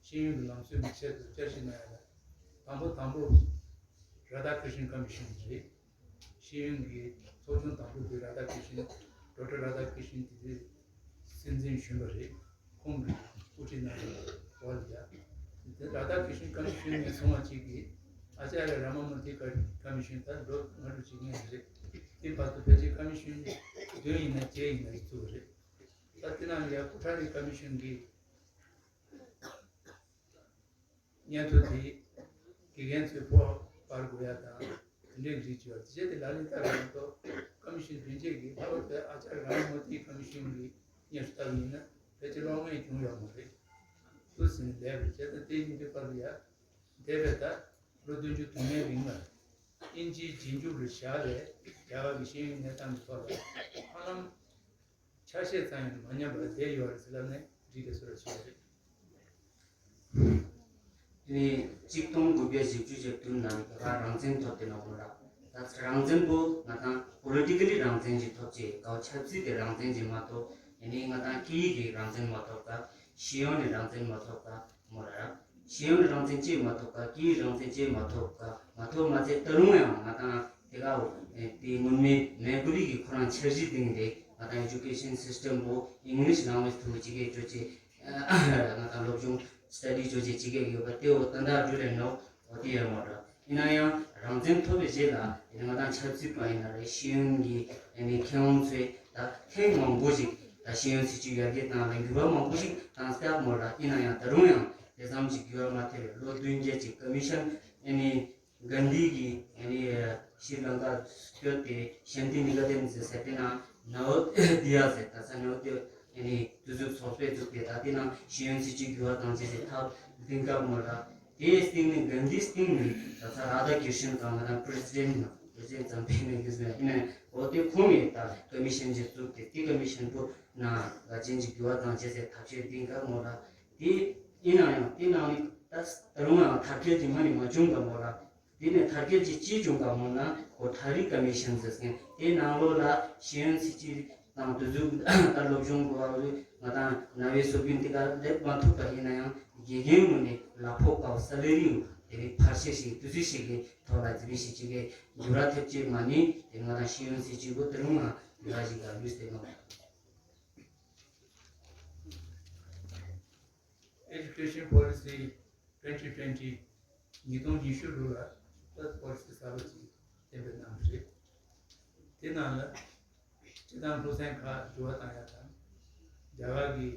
ཤེས་ཡོན་གྱི་ལམ་སྲོལ་མི་ཆད་དུ་བསྐྱར་ཞིབ་གནང་ཡ་ལ། དང་པོ་དང་པོ་ར་དྷ་ཀྲི་ཤན་ཀ་མི་ཤན་རེད། ཤེས་ཡོན་གྱི་ཚོགས་ཆུང་དང་པོ་དེ་ར་དྷ་ཀྲི་ཤན། ཌོག་ཊར་ར་དྷ་ཀྲི་ཤན་དེ་དུས་སྲིད་འཛིན་གཞོན་པ་རེད། ཁོང་གིས་དབུ་ཁྲིད་གནང་བའི་འོག་ལ་ཡ། དེ་ར་དྷ་ཀྲི་ཤན་ཀ་མི་ཤན་ནས་སོང་བ་གཅིག་གིས་ཨ་ཅཱརྱ་ར་མ་མུར་ཏི་ཀ་མི་ཤན་ད་ལོ་ལྔ་དྲུག་ཅིག་སྔོན་རེད། དེ་བར་དུ་ཕལ་ཆེར་ཀ་མི་ཤན་བདུན་ཡིན་ན་བརྒྱད་ཡིན་ན་ཞིག་བཙུགས་པ་རེད། ད་དེ་ནང་ལ་ཡ་ཀུ་ཊ་རི་ཀ་མི་ཤན་གྱི་སྙན་ཐོ་དེ་དགེ་རྒན་ཚོའི་ཕོགས་སྤར་དགོས་ཡ་དང་དེ་འདྲའི་རིགས་བྱས་པ་དེ་བྱས་ཏེ་ལག་ལེན་བསྟར་བ་མ་གཏོགས། ཀ་མི་ཤན་བདུན་བརྒྱད་ཀྱི་ལྷག་པར་དུ་ཨ་ཅཱརྱ་ར་མ་མུར་ཏི་ཀ་མི་ཤན་གྱི་སྙན་ཞུ་ལྟ་བུ་ཡིན་ན་ཕལ་ཆེར་གློག་བརྙན་བྱུང་ཡོད་མ་རེད། དུ་ཟིན་ལས་པའི་བྱས་ཙང་དེ་ཡིན་དུས་སྐབས་ལ་ཡ། འདས་པའི་ད་ལོ་བདུན་ཅུ་དུ་མའི་རིང་ལ་དབྱིན་ཇིའི་རྗེས་འཇུག་ལ་བཞག་པའི་རྒྱ་གར་གྱི་ཤེས་ཡོན་གནས་སྟངས་ཀྱི་ཐོག་ལ་ཧ་ལམ་ཆ་ཤས་ཙམ་ཡང་མ་ཉམས་པར་བསྡད་ཡོད་རེད་ཟེར་ལབ་ནས་འགྲིག་གི་བཟོ་འདྲ་ཞིག་རེད། དེ་ནས་གཅིག་སྟོང་དགུ་བརྒྱ་བཞི་བཅུ་ཞེ་བདུན་ནང་རྒྱ་གར་རང་བཙན་ཐོབ་དེ་ནོ་གོ་ར། ད་རང་བཙན་པོ་ང་དང་པོ་ལི་ཊི་ཀ་ལི་རང་བཙན་ཅིག་ཐོབ་ཅེས་ཀའོ་ཆབ་སྲིད་དེ་རང་བཙན་ཅིག་མ་ཐོབ། ཡིན་ནའི་ང་དང་སྐད་ཡིག་གི་རང་བཙན་མ་ཐོབ་ཀ། ཤེས་ཡོན་ནི་རང་བཙན་མ་ཐོབ་ཀ་མོ་ར། ཤེས་ཡོན་རང་བཙན་ཅིག་མ་ཐོབ་ཀ། སྐད་ཡིག་རང་བཙན་ཅིག་མ་ཐོབ་ཀ་མ་ཐོབ་མ་ཚད་ད་རུང་ཡང་ང་དང་དེ་གའོ་དེ་སྔོན་མའི་མེ་ཀུ་ལི་གི་ཁོ་རང་འཆར་གཞི་སྟེང་དེ་ང་དང་ཨེ་ཇུ་ཀེ་ཤན་སིས་ཊམ་པོ་ཨིང་ལིཤ་ལེང་གུ་ཨེཇ་ཐུག་ཅིག་གེ་བཅོ་ཅེས། ང་དང་སློབ་སྦྱོང་སི་ཊ་ཌི་བཅོ་ཅེས་ཅིག་གེ་ཡོད་པ་དེ་འོ་ད་ད་འགྲུལ་ལེ་ནོ་འོ་དེ་ཡོད་མོ་ར། ཡིན་ན་ཡང་རང་བཙན་ཐོབ་པའི་རྗེས་ལ་ཡིན་ན་ང་དང་ཆབ་སྲིད་པ་ཡིན་ན་རེད། ཤེས་ཡོན་གྱི་ཨ་ནི་མཁས་དབང་ཚོས་ད་ཐེངས་མང་པོ་ཞིག་ད་ཤེས་ཡོན་སྲིད་བྱུས་ཡར་རྒྱས་བཏང་ལ་འགྱུར་བ་མང་པོ་ཞིག་བཏང་སྟེ་མོ་ར། ཡིན་ན་ཡང་ད་རུང་ཡང་དེ་ཙམ་ཞིག་འགྱུར་བ་མ་ཐེབས་པའི་ལོ་བདུན་བརྒྱད་ཀྱི་ཀ་མི་ཤན་ཨ་ནི་གྷན་དྷི་གི་ཨ་ནི་ཤྲི་ལང་ཀ་བསྐྱོད་དེ་ཤཱན་ཏི་ནི་ཀེ་ཏན་ཟེར་ས་དེ་ནང་ནའོ་དི་ཡ་ཟེར་ད་ས་ནའོ་དི་ཨ་ནི་དུས་ཚོད་ཚོགས་པའི་བཙུགས་ཏེ་ད་དེ་ནང་ཤེས་ཡོན་སྲིད་བྱུས་འགྱུར་བ་བཏང་ཅེས་ཟེར་ཐབས་འདིང་སྐབས་མོ་ར། དེའི་སྟེང་ནས་གྷན་དྷིའི་སྟེང་ནས་ད་ས་ར་དྷ་ཀྲི་ཤན་དང་ང་དང་པི་རེ་སི་ཌེན་ནང་པི་རེ་སི་ཌེན་ཙམ་ཕེ་ནས་གིས་ནས་ཡིན་ནས་འོ་དེ་ཁོང་གིས་ད་ཀ་མི་ཤན་ཅིག་བཙུགས་ཏེ་དེ་ཀ་མི་ཤན་པོ་ནང་ལ་ཅན་ཅིག་འགྱུར་བ་བཏང་ཅེས་ཟེར་ཐབས་ཤེས་འདིང་སྐབས་མོ་ར། དེ་ཡིན་ན་ཡང་དེ་ནང་ནས་ད་ད་རུང་ཡང་དར་ཁྱབ་ཀྱི་མ་ནི་མ་བྱུང་ག་མོ་ར། དེ་ནས་དར་ཁྱབ་ཀྱི་ཅི་བྱུང་ག་མོ་ན་ཀོ་ཐ་རི་ཀ་མི་ཤན་ཟེར་མཁན་དེ་ནང་ལོགས་ལ་ཤེས་ཡོན་སྲིད་བྱུས་དང་དུས་ཚོད་ད་སློབ་སྦྱོང་གོ་བ་ང་དང་ན་བའི་སྲོལ་རྒྱུན་དེ་ག་སླེབས་མ་ཐུབ་པ་ཡིན་ན་ཡང་དགེ་རྒན་ངོས་ནས་ལག་ཕོགས་ཀའོ་སེ་ལེ་རི་ཡོ་དེ་ནི་ཕར་ཤེས་ཤིག་དུས་ཚོད་ཤིག་གི་ཐོག་ལ་རྩིས་པའི་ཤིག་ཅིག་གི་འགྱུར་བ་ཐེབས་ཅེས་མ་ནི་དེ་ང་དང་ཤེས་ཡོན་སྲིད་བྱུས་གོ་དེ་རུང་ང་དེ་ག་ཞིག་ག་ལུས་ཏེ་ནོ། Education Policy twenty twenty ཉིས་སྟོང་ཉི་ཤུ་ལོ་ལ་ད་པོ་ལི་སི་གསར་པ་ཅིག་གཏན་འབེབས་གནང་གི་རེད། དེ་ནང་ལ་སྤྱི་བཏང་སློབ་ཚན་ཁག་འགྱུར་བ་བཏང་ཡ་དང་། རྒྱ་གར་གྱི་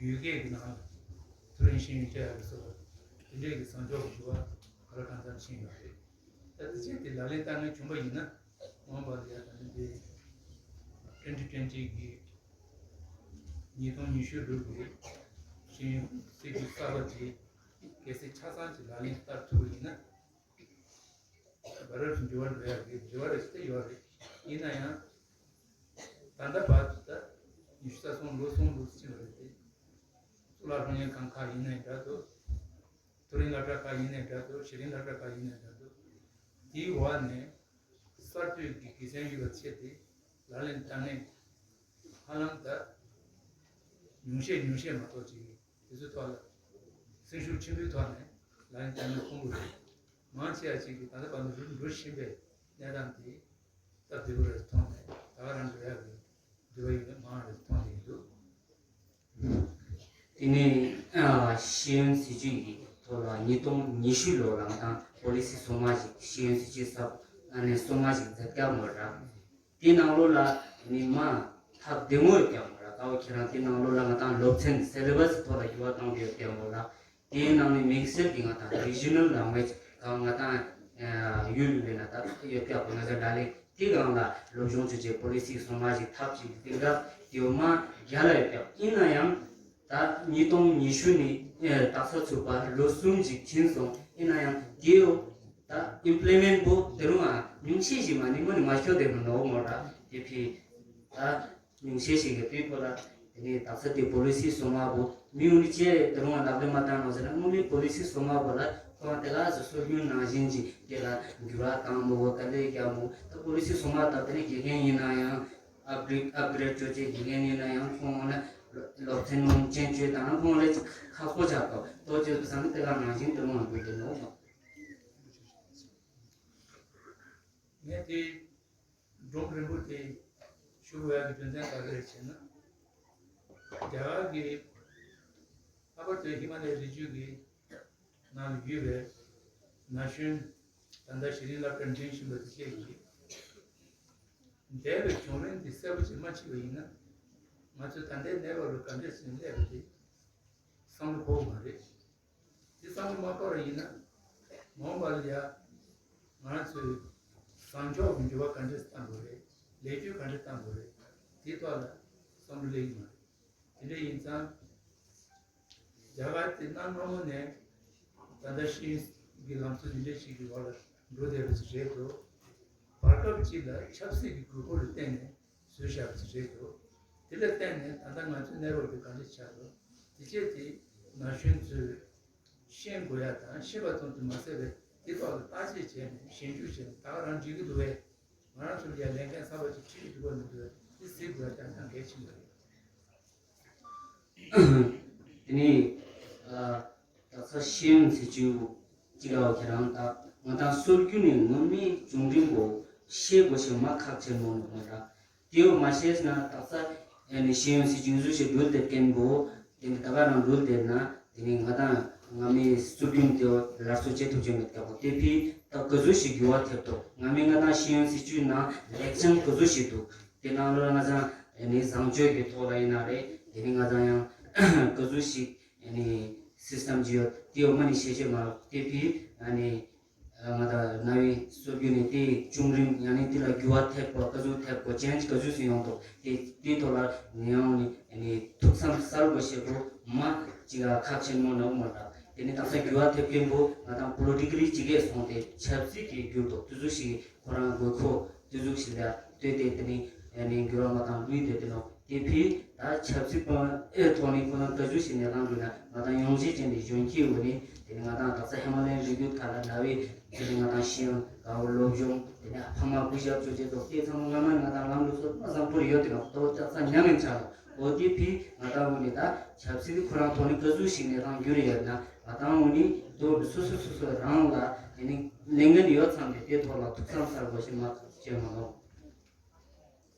ཡུལ་སྐད་ཀྱི་ནང་ལ་ཐོ་རེངས་ཤེས་ཡོན་བྱ་ཡ་གི་སོགས་དེ་འདྲས་ཀྱི་བཟང་ཕྱོགས་ཀྱི་འགྱུར་བ་ག་ལ་གང་འཚམ་ཕྱིན་ཡོད་རེད། ད་དེ་བྱས་ཏེ་ལག་ལེན་བསྟར་མཁན་བྱུང་པ་ཡིན་ན། མ་འོངས་པ་ལ་ཡ་ད་ནི་འདི་ཊུ་ཝེན་ཊི་ཊུ་ཝེན་ཊི་གི་ཉིས་སྟོང་ཉི་ཤུ་ལོ་གི་ཤེས་ཡོན་སྲིད་བྱུས་གསར་པ་དེ་གལ་སྲིད་ཆ་ཚང་ཅིག་ལག་ལེན་བསྟར་ཐུབ་པ་ཡིན་ན། བར་བར་དུ་འགྱུར་བ་འགྲོ་ཡ་རེད། འགྱུར་བ་རེ་ཞིག་ཡོད་རེད། ཡིན་ན་ཡང་ད་ལྟ་བར་དུ་ད་ཉི་ཤུ་རྩ་གསུམ་ལོ་གསུམ་ལོ་ཕྱིན་པ་རེད་དེ། གཙུག་ལག་སློབ་གཉེར་ཁང་ཁག་ཡིན་ནའི་འདྲ་འདུག་མཐོ་རིམ་སློབ་གྲྭ་ཁག་ཡིན་ནའི་འདྲ་འདུག་གཞི་རིམ་སློབ་གྲྭ་ཁག་ཡིན་ནའི་འདྲ་འདུག་དེའི་འོག་ནས་གསར་གཏོད་ཀྱི་དགེ་མཚན་ཡོད་པ་བྱས་ཏེ་ལག་ལེན་བསྟར་མཁན་ཧ་ལམ་ད་ཉུང་ཤས་ཉུང་ཤས་མ་གཏོགས་ཅིག་དེ་ཚོའི་ཐོག་ལ་སེམས་ཤུགས་ཆེན་པོའི་ཐོག་ནས་ལག་ལེན་བསྟར་མཁན་དཀོན་པོ་རེད། མང་ཆེ་བ་ཅིག་གིས་ད་ལྟ་བར་དུ་འགྲོ་འགྲོ་བཞིན་པའི་གནས་སྟངས་དེ་སྟབས་བདེ་པོ་རེད་མཐོང་ནས་ད་ག་རང་འགྲོ་ཡག་གི་འདོད་པ་ཡོད་མཁན་མང་རེད་མཐོང་བསྡད་ཀྱི་འདུག་དེ་ནས་ཨ་ཤེས་ཡོན་སྲིད་བྱུས་ཀྱི་ཐོག་ལ་ཉིས་སྟོང་ཉི་ཤུ་ལོ་ལ་ང་དང་པོ་ལི་སི་སོ་ལྔ་ཞིག་ཤེས་ཡོན་སྲིད་བྱུས་གསར་ཨ་ནས་སོ་ལྔ་ཞིག་མཛད་ཀྱག་མོ་ར། དེའི་ནང་ལོགས་ལ་ནི་མ་ཐབས་བདེ་མོ་ཡོད་ཀྱག་མོ་ར། ཀའོ་ཁྱེད་རང་དེའི་ནང་ལོགས་ལ་ང་དང་སློབ་ཚན་སེ་ལེ་བ་སི་ཐོག་ལ་འགྱུར་བ་བཏང་གི་ཡོད་ཀྱག་མོ་ར། དེའི་ནང་ནས་དམིགས་བསལ་གྱི་ང་དང་རི་ཇི་ནལ་ལེང་གུ་ཨེཇ་གང་ང་དང་ཡུལ་ཡུལ་ལས་ན་ད་ཡོད་ཀྱག་པོ་ང་ཚོ་ཌལ་ལེག་དེ་གང་ལ་སློབ་སྦྱོང་བྱེད་ཆེད་པོ་ལི་སི་སོ་ལྔ་ཞིག་ཐབས་ཅིག་དེ་འདྲ་དེའོ་མ་རྒྱ་ལ་ཡོད་ཀྱག་ཡིན་ན་ཡང་ད་ཉིས་སྟོང་ཉི་ཤུ་ནས་ཨེ་དག་ས་ཚུགས་པ་ལོ་གསུམ་ཅིག་ཕྱིན་སོང་། ཡིན་ན་ཡང་དེའོ་ད་ཨིམ་པི་ལི་མེན་ཊི་པོ་དེ་རུང་ཨ་ཉུང་ཤས་ཤིག་མ་ནི་མ་ནི་མ་ཤོར་བསྡད་པ་ནོ་མོ་ར། དེ་ཕི་ད་ཉུང་ཤས་ཤིག་གི་དུས་པོ་ལ་དེ་ནས་དག་ས་དེ་པོ་ལི་སི་སོ་ལྔ་པོ་མི་ཡོང་ནི་ཅེ་དེ་རུང་ཨ་ལག་ལེན་མ་བཏང་ནོ་ཟེར་ན་སྔོན་མའི་པོ་ལི་སི་སོ་ལྔ་པོ་ལ་ཁོང་དེ་ག་སོ་སོ་ཡུན་ནང་བཞིན་གྱི་དེ་ལ་འགྱུར་བ་བཏང་མོ་ག་ལེ་རྒྱ་མོ་ད་པོ་ལི་སི་སོ་ལྔ་ད་དེ་ནས་དགེ་རྒན་ཡིན་ན་ཡང་ཨབ་གྲེ་ཨབ་གྲེ་ཌི་བྱོས་ཅེ་དགེ་རྒན་ཡིན་ན་ཡང་ཁོང་ན། སློབ་ཚན་ནང་ཅན་བཅོས་དང་ཁོང་ལས་ཁག་པོ་ཆགས་ཏོ་ཏོ་ཅོས་སང་དེ་ག་ནང་བཞིན་དུ་མང་དུ་དེ་ནོ། ངས་དེ་སྒྲུང་རིང་པོ་དེ་ཞུ་དགོས་ཡག་གི་རྒྱུ་མཚན་ག་རེ་རེད་ཟེར་ན། རྒྱ་གར་གྱི་ལྷག་པར་དུ་ཧི་མ་ལའི་རི་རྒྱུད་ཀྱི་ནང་ལ་ཡོད་པའི་ན་གཞོན་ད་ལྟ་ཤེས་རིག་སློབ་གྲྭ་འགྲིམ་བཞིན་པ་དེ་བཅས་ཀྱིས་འདས་པའི་བྱུང་རིམ་དེ་གསལ་པོ་ཅིག་མ་ཕྱེས་པ་ཡིན་ན། ང་ཚོས་ད་ལྟའི་གནས་བབ་ལ་ག་འདྲས་ཟིན་སླེབས་པ་དེ་བསམ་བློ་འཁོར་གྱི་མ་རེད། དེ་བསམ་བློ་མ་འཁོར་བ་ཡིན་ན། མ་འོངས་པ་ལ་ཡ། ང་ཚོས་བཟང་ཕྱོགས་ཀྱི་འགྱུར་བ་ག་འདྲས་བཏང་དགོས་རེད། ལེགས་བཅོས་ག་འདྲས་བཏང་དགོས་རེད། དེའི་ཐོག་ལ་བསམ་བློ་སླེབས་ཀྱི་མ་རེད། དེ་འདྲ་ཡིན་ཙང་། རྒྱ་གར་དེ་གནའ་སྔ་མོ་ནས་ད་ལྟ་ཤེས་ཡོན་གྱི་ལམ་སྲོལ་འདི་འདྲ་ཞིག་གི་འོག་ལ་འགྲོ་བསྡད་པ་ཞིག་རེད་འདུག་བར་སྐབས་གཅིག་ལ་ཆབ་སྲིད་ཀྱི་དགོས་མཁོ་ལ་བརྟེན་ནས་བཟོས་བཞག་པ་ཞིག་རེད་འདུག་དེ་ལ་བརྟེན་ནས་ད་ལྟ་ང་ཚོའི་གནས་བབ་འདི་ག་འདྲ་ཆགས་འདུག་དེ་བྱས་ཏེ་ན་གཞོན་ཚོས་ཤེས་དགོས་ཡ་དང་ཤེས་པ་ཙམ་དུ་མ་ཟད་པའི་དེ་ཐོག་ལ་བརྟག་དཔྱད་བྱས་ནས་ཞིབ་འཇུག་བྱས་ནས་ད་ག་རང་འགྲིག་གི་འདུག་བས། ང་རང་ཚོ་ལ་ཡ་ལས་འགན་གསར་པ་ཅིག་ཁྲིད་ཀྱི་འདུག་བ་མི་འདུག་བས་དེ་གཟིགས་དགོས་ཡ་ཀྱང་ཡང་གལ་ཆེན་པོ་རེད། དེ་ནས་ཨ། ད་ཆ་ཤེས་ཡོན་སྲིད་བྱུས་གཅིག་ལ་ཁྱེད་རང་ད་ང་དང་སྲོལ་རྒྱུན་ནས་ངོ་མའི་བྱུང་རིམ་པོ་ཤེས་དགོས་ཤེས་མ་ཁག་ཆེན་མོ་ནོ་མ་ར། དེའོ་མ་ཤེས་ན་ད་ཆ་ཨ་ནི་ཤེས་ཡོན་སྲིད་བྱུས་ཟུ་ཞིག་འགྲུལ་དེ་སྐན་པོ་དེ་ནི་ད་ག་རང་འགྲུལ་དེ་ན་དེ་ནི་ང་དང་ང་མའི་སྲོལ་རྒྱུན་དེའོ་སླར་གསོ་བྱེད་ཐུབ་ཀྱི་མེད་ཀྱ་གོ་དེ་ཕི་ད་ག་ཟུ་ཞིག་འགྱུར་བ་ཐེབས་ཏོ་ང་མའི་ང་དང་ཤེས་ཡོན་སྲིད་བྱུས་ནང་ལེགས་བྱང་ག་ཟུ་ཞིག་འདུག་དེ་ནང་ལོ་ང་ཚང་ཨ་ནི་བཟང་སྤྱོད་ཀྱི་ཐོག་ལ་ཡིན་ན་རེད། དེ་ནི་ང་ཚང་ཡང་ག་ཟུ་ཞིག་ཨ་ནི་སི་སི་ཊམ་ཅིག་ཡོད་དེ་ཡོད་མ་ནི་ཤེས་ཤེས་མ་རོགས་དེ་ཕི་ཨ་ནི་ང་དང་རྣ་བའི་སྲོལ་རྒྱུན་ནི་དེའི་བྱུང་རིམ་ཡང་ནི་དེ་ལ་འགྱུར་བ་ཐེབས་པ་ག་ཟུ་ཐེབས་པ་ཅན་ག་ཟུ་སུ་ཡོང་ཐོག་དེ་དེའི་ཐོག་ལ་ངས་ཡང་ནི་ཨ་ནི་ཐུགས་བསམ་གསལ་པོ་ཞེ་པོ་མ་ཅིག་ཁག་ཆེན་མོ་ནོ་མ་ར། དེ་ནི་ད་ས་འགྱུར་བ་ཐེབས་མཁན་པོ་ང་དང་པོ་ལི་ཊི་ཀལ་ལི་ཅིག་གས་སོང་སྟེ་ཆབ་སྲིད་ཀྱི་འགྱུར་ཐོག་དེ་ཟུ་ཞིག་ཁོ་རང་དགོས་མཁོ་དེ་ཟུག་ཞིག་ལ་ལྟོས་ཏེ་དེ་ནི་ཨ་ནི་འགྱུར་བ་མ་བཏང་ལུས་ཏེ་དེ་ནོ་དེ་ཕི་ད་ཆབ་སྲིད་པ་ཨེ་ཐོག་ནི་ཁོ་རང་ག་ཟུག་ཞིག་གནས་སྟངས་འགྲོ་ན་ང་དང་ཡོང་ཆེད་ཅན་དེ་གཞོན་སྐྱེས་འོ་ནི་དེ་ནི་ང་དང་དག་ས་ཧི་མ་ལ་ཡའི་རི་རྒྱུད་ཁ་ལ་ན་བའི་དེ་ནི་ང་དང་ཤེས་ཡོན་དགའ་བོ་སློབ་སྦྱོང་དེ་ནི་ཕ་མ་སྐུ་ཞབས་ཚོ་བཅས་ཐོག་དེ་ཚང་མ་སྔ་མ་ང་དང་ལམ་ལུགས་སོགས་མ་བཟང་པོར་ཡོད་དེ་ནོ་ཏོ་ལྕགས་ས་ཉམས་མིན་ཆགས་ནོ་འོ་དེ་ཕི་ང་དང་འོ་ནི་ད་ཆབ་སྲིད་ཁོ་རང་ཐོག་ནི་ག་ཟུག་ཞིག་གནས་སྟངས་འགྱུར་ཡོད་ན་ང་དང་འོ་ནི་ཏོ་སོ་སོ་སོ་སོ་རང་ལ་དེ་ནི་ལས་འགན་ཡོད་ཚང་མས་དེ་ཐོག་ལ་ཐུགས་བསམ་གསར་པ་ཞིག་མ་བྱེད་མ་ནོ།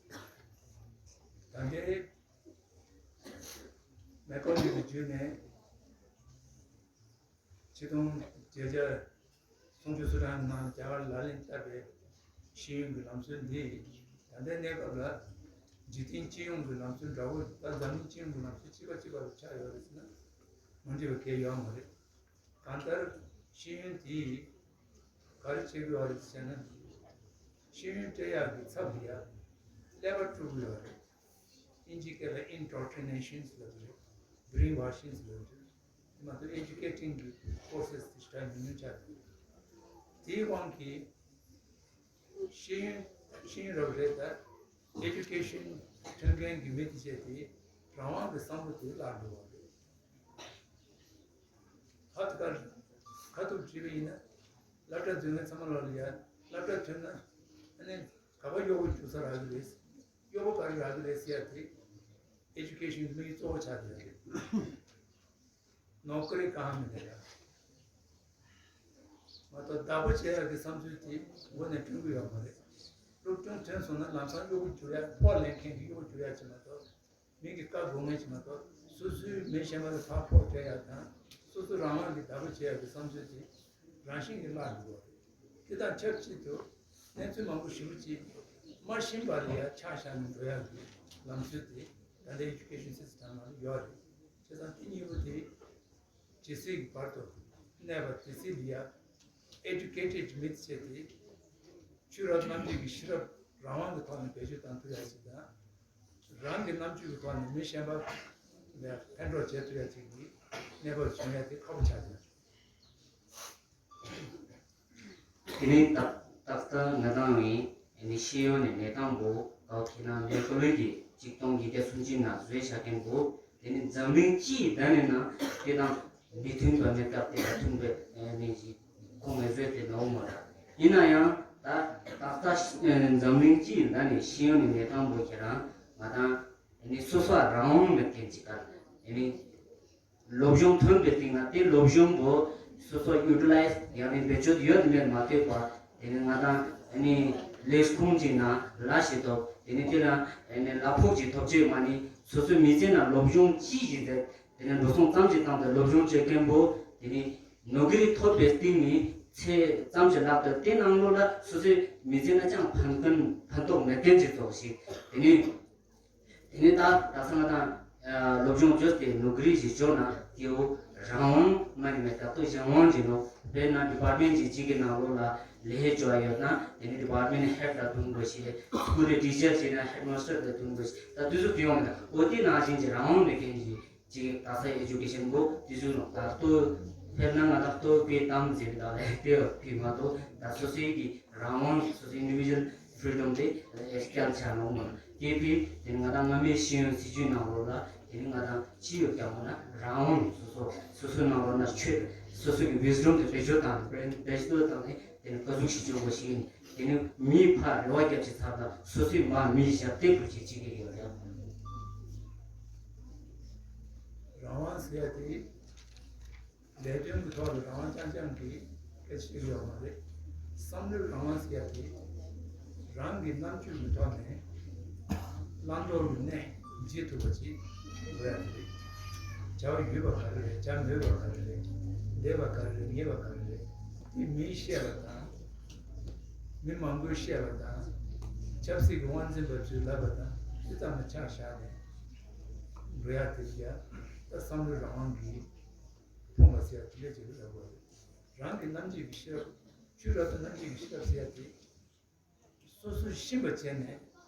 ད་ལྟའི་མེ་ཀོ་ལི་གི་བརྒྱུད་ནས་ཆིག་སྟོང་བརྒྱད་བརྒྱ་སུམ་ཅུ་སོ་གྲངས་ནང་རྒྱ་གར་ལག་ལེན་བསྟར་བའི་ཤེས་ཡོན་གྱི་ལམ་སྲོལ་འདི་ད་ལྟའི་གནས་སྐབས་ལ་འཇིག་རྟེན་སྤྱི་ཡོངས་ཀྱི་ལམ་སྲོལ་འདྲ་བོ་ད་འཛམ་གླིང་སྤྱི་ཡོངས་ཀྱི་ལམ་སྲོལ་གཅིག་པ་གཅིག་པ་ལ་ཆགས་ཡོད་རེད་ཟེར་ན་མ་འགྲིག་པ་གང་ཡང་ཡོད་མ་རེད། གང་ལྟར་ཤེས་ཡོན་དེས་ག་རེ་བྱེད་དགོས་པ་རེད་ཟེར་ན། ཤེས་ཡོན་སྤྲད་ཡག་གི་ཚབ་ལ་ཡ་ཀླད་པ་དཀྲུག་དགོས་པ་རེད། ཨིན་ཇི་སྐད་ལ་indoctrination ཟེར་བ་རེད། brainwashing ཟེར་བ་རེད། དེ་མ་གཏོགས་educating གི་courses དེ་ཞེ་དྲག་ཉུང་ཉུང་ཆགས་འདུག་དེའི་དབང་གིས་ཤེས་ཡོན་ཤེས་ཡོན་རབ་རེད་ད། education ཐོན་མཁན་གྱི་མི་དེ་བྱས་ཏེ་རང་དབང་གི་བསམ་བློ་དེ་བརླག་འགྲོ་བ་རེད། ཧ་ཏུ་ཀར་ཁ་ཐུག་བྲིས་པ་ཡིན་ན་སློབ་གྲྭ་འཛུལ་མཁན་ཚང་མ་ལ་ལ་ཡ་སློབ་གྲྭ་ཐོན་ན་ཨ་ནི་ག་པར་གཡོག་པོ་རྒྱུག་ས་རག་གི་རེད། གཡོག་པོ་ག་རེ་རག་གི་རེད་ཟེར་ཡ་དེ་education གི་དམིགས་ཡུལ་གཙོ་བོ་ཆགས་བསྡད་ཡོད་རེད། ནོ་ཀ་རི་གང་མི་འདུག་ཡ། མ་གཏོགས་བདག་པོ་བྱེད་ཡག་གི་བསམ་ཚུལ་དེ་མགོ་ནས་དྲན་གི་ཡོད་མ་རེད། སློབ་སྦྱོང་ཐོན་སོང་ན་ལམ་སང་གཡོག་པོ་རྒྱུག་ཡ་ཕོགས་ལེན་མཁན་གྱི་གཡོག་པོ་རྒྱུག་ཡ་ཅིག་མ་གཏོགས། མི་གི་བཀའ་དགོས་ངེས་ཀྱི་མ་གཏོགས་སོ་སོའི་མི་གཞན་པ་ལ་ཕར་ཕོགས་སྤྲད་ཡག་དང་སོ་སོ་རང་དབང་གིས་བདག་པོ་བྱེད་ཡག་གི་བསམ་ཚུལ་དེ་རང་བཞིན་གྱིས་བརླག་འགྲོ་གི་རེད། དེ་དང་ཆབས་ཅིག་ཏུ་གནས་ཚུལ་མང་པོ་ཞེ་པོ་ཅིག་མ་ཤེས་པ་ལ་ཡ་ཆ་བཞག་ནས་འགྲོ་ཡག་གི་ལམ་སྲོལ་དེ་ད་ལྟའི་education system ནང་ལ་ཡོད་རེད། བྱས་ཙང་དེ་གཉིས་པོ་དེ་ཇི་སྲིད་ཀྱི་བར་དུ་གནས་པ་དེ་སྲིད་ལ་ཡ་educated མི་དེ་བྱས་ཏེ་ཆོས་རབ་རྣམ་འབྱེད་ཀྱི་ཤེས་རབ་རང་དབང་གི་ཐོག་ནས་བེད་སྤྱོད་བཏང་ཐུབ་ཡག་ཅིག་དང་། རང་གི་རྣམ་དཔྱོད་ཀྱི་ཐོག་ནས་མི་གཞན་པ་ལ་ཕན་གྲོགས་བྱེད་ཐུབ་ཡ་ཅིག་གི་གནས་བབ་བྱུང་ཡ་དེ་ཁག་པོ་ཆགས་ཀྱི་ཡོད། དེ་ནས་ཏག་ཏག་ཏག་ང་དང་ནི་ནི་ཤེས་ཡོན་ནི་གནས་སྟངས་པོ་ཀའོ་ཁྱེད་རང་མེ་ཀོ་ལོ་གི་གཅིག་སྟོང་བརྒྱད་བརྒྱ་སུམ་ཅུ་ནང་བཟོས་བཞག་མཁན་པོ་དེ་ནི་འཛམ་གླིང་སྤྱིའི་ཟླ་ནས་ན་དེ་དང་མི་མཐུན་པ་མེད་སྟབས་དེ་ལ་མཐུན་པའི་ནི་ཞིག་ཁོང་ངེས་བཟོས་དེ་ནོར་མ་རེད། ཡིན་ན་ཡང་ད་ཏག་ཏག་འཛམ་གླིང་སྤྱིའི་ཟླ་ནས་ཤེས་ཡོན་ནི་གནས་སྟངས་པོ་ཁྱེད་རང་ང་དང་ནི་ སོ་སོ་རང་དབང་མེད་མཁན་ཅིག་དང་། ཨ་ནི་སློབ་སྦྱོང་ཐོན་པའི་སྟེང་ན་དེ་སློབ་སྦྱོང་པོ་སོ་སོ་ཡུ་ཊི་ལའི་ཛི་ཡང་ན་བེད་སྤྱོད་ཡོད་མེད་མ་ལྟོས་པར། དེ་ནི་ང་དང་ཨ་ནི་ལས་ཁུངས་ཀྱི་ནང་ལས་བྱེད་ཐོབ། དེ་ནི་དེ་ལ་ཨ་ནི་གླ་ཕོགས་ཀྱི་ཐོབ་ཆེད་མ་ནི་སོ་སོའི་མི་ཚེ་ནང་སློབ་སྦྱོང་ཅི་ཞིག་མཛད། དེ་ནི་འགྲོ་སོང་ཙམ་ཞིག་བཏང་སྟེ་སློབ་སྦྱོང་བྱེད་མཁན་པོ་དེ་ནི་ནོ་ཀི་རི་ཐོབ་པའི་སྟེང་ནི་ཚེ་ཙམ་ཞིག་ལྷག་སྟེ་དེ་ནང་ལོགས་ལ་སོ་སོའི་མི་ཚེ་ན་ཅང་ཕན་ཁན་ཕན་ཐོགས་མེད་མཁན་ཅིག་ཙོགས་ཤིག་དེ་ནི། དེ་ནས་ད་ད་ས་ང་དང་སློབ་སྦྱོང་བྱོས་ཏེ་ནོ་ཀི་རི་ཞིག་བྱོས་ན་དེའོ་རང་དབང་མ་ནི་མེད། ད་ལྟོ་གཞན་དབང་ཅིག་ནོ། དཔེར་ན་ཌི་པར་ཊི་མེན་ཊི་ཅིག་གཅིག་གི་ནང་ལོགས་ལ་ལས་བྱེད་བྱོས་ཡོད་ན། དེ་ནི་ཌི་པར་ཊི་མེན་ཊི་ཧེཌ་ལ་དུང་དགོས་ཤེས། སྐུལ་རེ་ཊི་ཅར་བྱས་ན་ཧེཌ་མ་སི་ཊར་ལ་དུང་དགོས་ཤེས། ད་དུས་ཚོད་དུ་ཡོང་ན་འོ་དེ་ནང་བཞིན་གྱི་རང་དབང་མེད་མཁན་གྱི་ཅིག་ད་ས་ཨེ་ཇུ་ཀེ་ཤན་གོ་དུས་ཚོད་ནོ། ད་ལྟོ་དཔེར་ན་ང་ད་ལྟོ་དཔེ་གཏམ་ཟེར་ད་ལས་དེ་བ་ཕི་མ་གཏོགས་ད་སོ་སོའི་གི་རང་དབང་སོ་སོའི་ཨིན་ཌི་བི་ཇུ་ཨལ་ཕི་རི་ཌམ་དེ་ཨེ་སྐྱེལ་ཆ་ནོ་མོ། ཀེ་ཕི་དེ་ང་དང་སྔ་མའི་ཤེས་ཡོན་སྲིད་བྱུས་ནང་ལོགས་ལ་དེ་ནི་ང་དང་ཅི་ཡོད་ཀྱང་མོ་ན་རང་དབང་སོ་སོ་སོ་སོའི་ནང་ལོགས་ན་ཆོས་སོ་སོའི་གི་ཝིས་ཌམ་དེ་བེད་སྤྱོད་བཏང་བེད་སྤྱོད་བཏང་ནས་དེ་ནི་ག་ཟུག་ཞིག་བྱེད་དགོས་ཤེས་ཡིན། དེ་ནི་མིའི་ཕར་རེ་བ་རྒྱབ་ཅིག་ཚར་དང་སོ་སོའི་མ་མིའི་ཞབས་སྟེགས་དུ་ཅིག་ཅིག་གི་ཡོད་ཀྱང་། རང་དབང་ཟེར་ཡ་དེ། ལས་དོན་གྱི་ཐོག་ལ་རང་དབང་རྐྱང་རྐྱང་གི་སྐད་ཆ་ཡོད་མ་རེད། བསམ་བློའི་རང་དབང་ཟེར་ཡ་དེ་རང་གི་རྣམ་དཔྱོད་ཀྱི་ཐོག་ནས་བླང་དོར་གྱི་གནས་འབྱེད་ཐུབ་པ་ཅིག་དགོས་ཡ་དེ་རེད། བྱ་བ་ཡོད་པ་ག་རེ་རེད། བྱ་མེད་པ་ག་རེ་རེད། བདེ་བ་ག་རེ་རེད། ཉེས་པ་ག་རེ་རེད། དེ་མིས་བཤད་པ་དང་། མི་མང་པོས་བཤད་པ་དང་། ཆབ་སྲིད་ཀྱི་དབང་འཛིན་པ་ཚོས་ལབ་པ་དང་དེ་ཙམ་ལ་ཆ་བཞག་ནས་འགྲོ་ཡ་དེ་རེད་ཡ། ད་བསམ་བློའི་རང་དབང་གིས། ཕོངས་པ་ཟེར་ཡ་དེ་འདྲ་ཅིག་ལ་ལབ་དགོས་རེད། རང་གི་རྣམ་འབྱེད་ཀྱི་ཤེས་རབ། ཆོས་རབ་ཏུ་རྣམ་འབྱེད་ཀྱི་ཤེས་རབ་ཟེར་ཡ་དེ། སོ་སོས་ཤེས་པ་བྱས་ནས་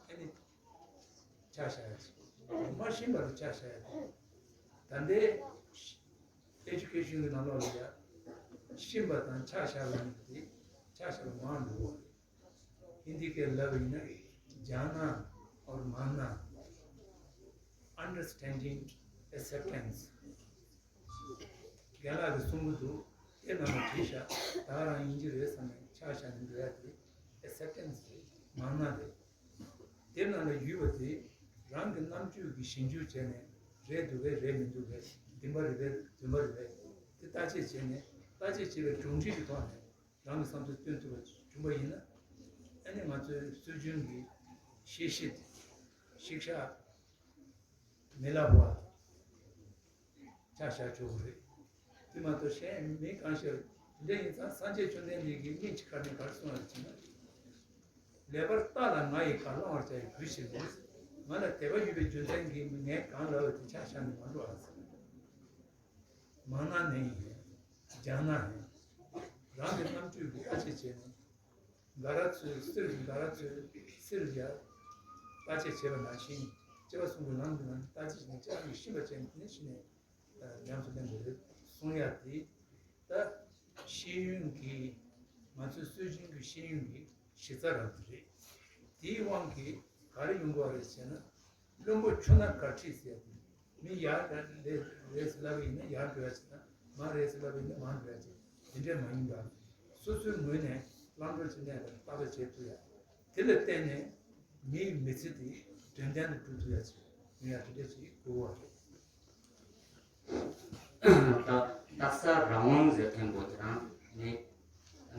ཨ་ནི་ཆ་བཞག་ཡ་ཅིག་མ་ཤེས་པ་ལ་ཆ་བཞག་ཡ་དེ། ད་ལྟའི་ཨེ་ཇུ་ཀེ་ཤན་གྱི་ནང་ལོགས་ལ་ཡ་ཤེས་པ་དང་ཆ་བཞག་པ་ཡིན་པ་དེ་ཆ་བཞག་པ་མང་འགྲོ་བ་རེད། ཧིན་དི་སྐད་ལབ་པ་ཡིན་ན་ཇཱ་ན་ཨོར་མཱན་ན། Understanding, acceptance། རྒན་ལགས་ཀྱིས་གསུང་གི་འདུག་དེ་རྣམས་ལ་བྲིས་ཤག་ད་ག་རང་དབྱིན་ཇི་རེད་བསམ་ནས་ཆ་བཞག་ནས་འགྲོ་ཡ་དེ་ཨེ་སེབ་ཊེན་སི་རེད། མང་སྣང་རེད། དེ་རྣམས་ལ་ཡུལ་བ་དེ་རང་གི་རྣམ་དཔྱོད་ཀྱིས་ཞིབ་འཇུག་བྱས་ནས་རེད་འདུག་གས་རེད་མི་འདུག་གས་བདེན་པ་རེད་པས་བདེན་པ་རེད་པས་དེ་བརྟག་དཔྱད་བྱས་ནས་བརྟག་དཔྱད་བྱས་པའི་གྲུབ་འབྲས་ཀྱི་ཐོག་ནས་རང་གི་བསམ་ཚུལ་སྟོན་ཐུབ་པ་བྱུང་བ་ཡིན་ན། ཨ་ནི་ང་ཚོའི་སྲོལ་རྒྱུན་གྱི་ཤེས་བྱེད་ཤིག་ཤ་མི་ལབ་པ་ཆ་བཞག་ཆོག་གི་རེད། དེ་མ་གཏོགས་གཞན་མི་གང་ཞིག་འདི་ཡིན་ཙང་སངས་རྒྱས་བཅོམ་ལྡན་འདས་ཀྱིས་སྙིང་གཅིག་ཁར་ནས་ག་རེ་གསུངས་པ་རེད་ཅེ་ན། ལེགས་པར་བརྟགས་ལ་ང་ཡི་བཀའ་བླང་བར་བྱ་ཡི་གུས་ཕྱིར་མོ། ང་ལ་དད་པ་ཡོད་པའི་རྒྱུ་མཚན་གྱིས་ངས་གང་ལབ་པ་དེ་ཆ་བཞག་ནས་མ་འགྲོ་ཨ་ཟེར། མང་སྣང་ནི་ཡིན། ལྗང་ནག་ཡིན། རང་གི་རྣམ་དཔྱོད་ཀྱིས་བརྟག་དཔྱད་བྱས་ནས། འགའ་ར་ཚོས་གསེར་གྱི་འགའ་ར་ཚོས་གསེར་ལ་བརྟག་དཔྱད་བྱས་པ་ནང་བཞིན་སྐྱེ་བ་གསུམ་གྱི་ལམ་གྱི་ནང་བརྟག་དཔྱད་བྱས་ནས་སྐྱེ་བ་གཉིས་ཤེས་པ་བྱས་ནས་དེ་ནས་ཤི་ནས་ཉམས་སུ་ལེན་དགོས་རེད་གསུང་ཡ་དེ་ད་ཤེས་ཡོན་གྱི་ང་ཚོའི་སྲོལ་རྒྱུན་གྱི་ཤེས་ཡོན་གྱི་གཞི་རྩ་རང་དེ་རེད། དེའི་དབང་གིས་ག་རེ་ཡོང་དགོས་རེད་ཟེར་ན། བླུན་པོ་ཆུ་ནང་གར་ཁྲིད་ཟེར་ཡ་དེ། མི་ཡར་རེད་རེད་ཟེར་ལབ་པ་ཡིན་ན་ཡར་འགྲོ་ཡ་ཅིག་དང་མར་རེད་ཟེར་ལབ་པ་ཡིན་ན་མར་འགྲོ་ཡ་ཅིག་དེ་འདྲས་མ་ཡིན་པར། སོ་སོའི་ངོས་ནས་བླང་དོར་ཅི་གནས་པར་བརྟག་དཔྱད་བྱེད་ཐུབ་ཡ། དེ་ལ་བརྟེན་ནས་མིའི་མི་ཚེ་དེ་དོན་ལྡན་དུ་འགྲུབ་ཐུབ་ཡ་ཅིག་ཡོང་ཡ་དེ་འདྲས་ཅིག་དགོས་པ་རེད། ད་རྟག་ས་རང་དབང་ཟེར་མཁན་པོ་དེ་རང་ནི།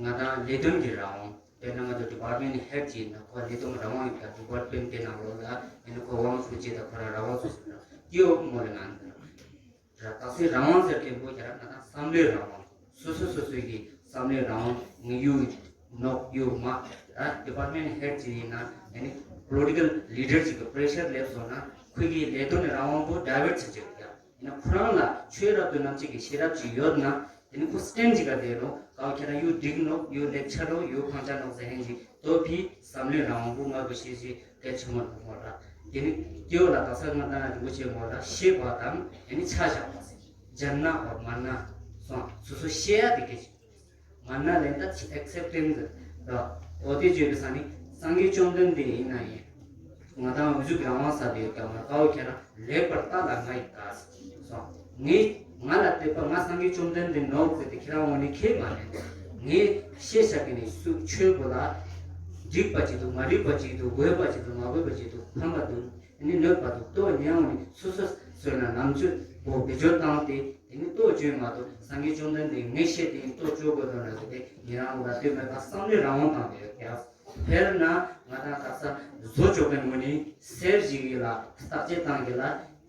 ང་དང་ལས་དོན་གྱི་རང་དབང་། དཔེར་ན་ང་ཚོ་ཌི་པར་ཊི་མེན་ཊི་ཧེཌ་ཅིག་ཡིན་ན་ཁོ་ལས་དོན་རང་དབང་ཡོད་ཀྱང་ཌི་པར་ཊི་མེན་ཊི་དེ་ནང་ལོགས་ལ་ཡིན་ན་ཁོ་དབང་ཚུགས་ཅིག་དང་ཁོ་རང་རང་དབང་ཚུགས་ཟེར་ན་དེའོ་མོ་ལ་ང་འདི་ར་རྟག་སའི་རང་དབང་ཟེར་མཁན་པོ་ཁྱེད་རང་ང་དང་བསམ་བློའི་རང་དབང་སོ་སོ་སོ་སོའི་གི་བསམ་བློའི་རང་དབང་ངས་ཡུལ་ནོག་ཡུལ་མ་ར་ཌི་པར་ཊི་མེན་ཊི་ཧེཌ་ཅིག་ཡིན་ན་ཡིན་ན་པོ་ལི་ཊི་ཀལ་ལི་ཌར་ཅིག་གི་པེ་རེ་ཤར་སླེབས་སོང་ན་ཁོས་གི་ལས་དོན་ནི་རང་དབང་པོ་ཌའི་ཝར་ཊི་བྱེད་ཅིག་ཡ། ཡིན་ན་ཁོ་རང་ལ་ཆོས་རབ་ཏུ་རྣམ་འབྱེད་ཀྱི་ཤེས་རབ་ཅིག་ཡོད་ན། དེ་ནི་ཁོ་སྟན་ཅིག་ག་བསྡད་རོགས། གའོ་ཁྱེད་རང་ཡུལ་འགྲིག་ནོག་ཡུལ་ལེགས་ཆ་རོགས་ཡུལ་ཕང་ཆ་ནོག་ཟེར་མཁན་ཅིག་ཏོ་ཕི་བསམ་བློའི་རང་དབང་པོ་ང་གི་ཤེས་ཤེས་གལ་ཆེན་མོ་རེད་མོ་ལ། དེ་ནི་སྐྱེ་བོ་ལ་དག་ས་ང་དང་རིན་པོ་ཆེ་མོ་ལ་ཤེས་པ་དང་དེ་ནི་ཆ་བཞག་པ་ཟེར། ལྗང་ནག་པ་མང་སྣང་སོང་སོ་སོ་ཤེས་ཡ་དེ་གལ་ཆེ། མང་སྣང་ལས་ད་ཅི་ཨེག་སེབ་ཊེན་སི་དང་འོ་དེ་བརྗོད་པའི་ས་ནི་སངས་རྒྱས་བཅོམ་ལྡན་འདས་ཡིན་ན་ཡིན། ང་དང་འུ་ཚོ་གི་རང་དབང་ས་དེ་ཡོད་ཀྱང་མ་དཀའ་བོ་ཁྱེད་རང་ལེགས་པར་བརྟགས་ལ་ང་ཡི་དགའ་སོང་། ངས་ང་ལ་དད་པ་ང་སངས་རྒྱས་བཅོམ་ལྡན་འདས་ནོག་ཟེར་ཏེ་ཁྱེད་རང་ངོ་ནས་ཁས་མ་ལེན། ངས་ཤེས་བྱ་གི་ནས་སུ་ཆོས་པོ་ལ་འགྲིག་པ་ཅིག་འདུག་མ་འགྲིག་པ་ཅིག་འདུག་དགོས་པ་ཅིག་འདུག་མ་དགོས་པ་ཅིག་འདུག་ཕན་པ་འདུག་དེ་ནི་ནོད་པ་དང་ལྟོ་ཉལ་བ་ནི་སོ་སོ་སོ་ན་ནམ་ཚོད་པོ་བེད་སྤྱོད་བཏང་སྟེ་དེ་ནི་ལྟོ་བཅོས་མ་གཏོགས་སངས་རྒྱས་བཅོམ་ལྡན་འདས་ངས་བཤད་དེ་ཡིན་ལྟོ་བཅོ་དགོས་དོན་ལ་ཟེར་ཏེ་ཉེ་རང་ལ་ལྟོས་མེད་པར་བསམ་བློའི་རང་དབང་བཏང་སྟེ་ཡོད་ཀྱང་། དཔེར་ན་ང་དང་དག་ས་བཟོ་བཅོས་མཁན་ངོ་ནི་གསེར་ཞིག་ཡིན་ལ་བརྟག་དཔྱད་བཏང་གི་ལ་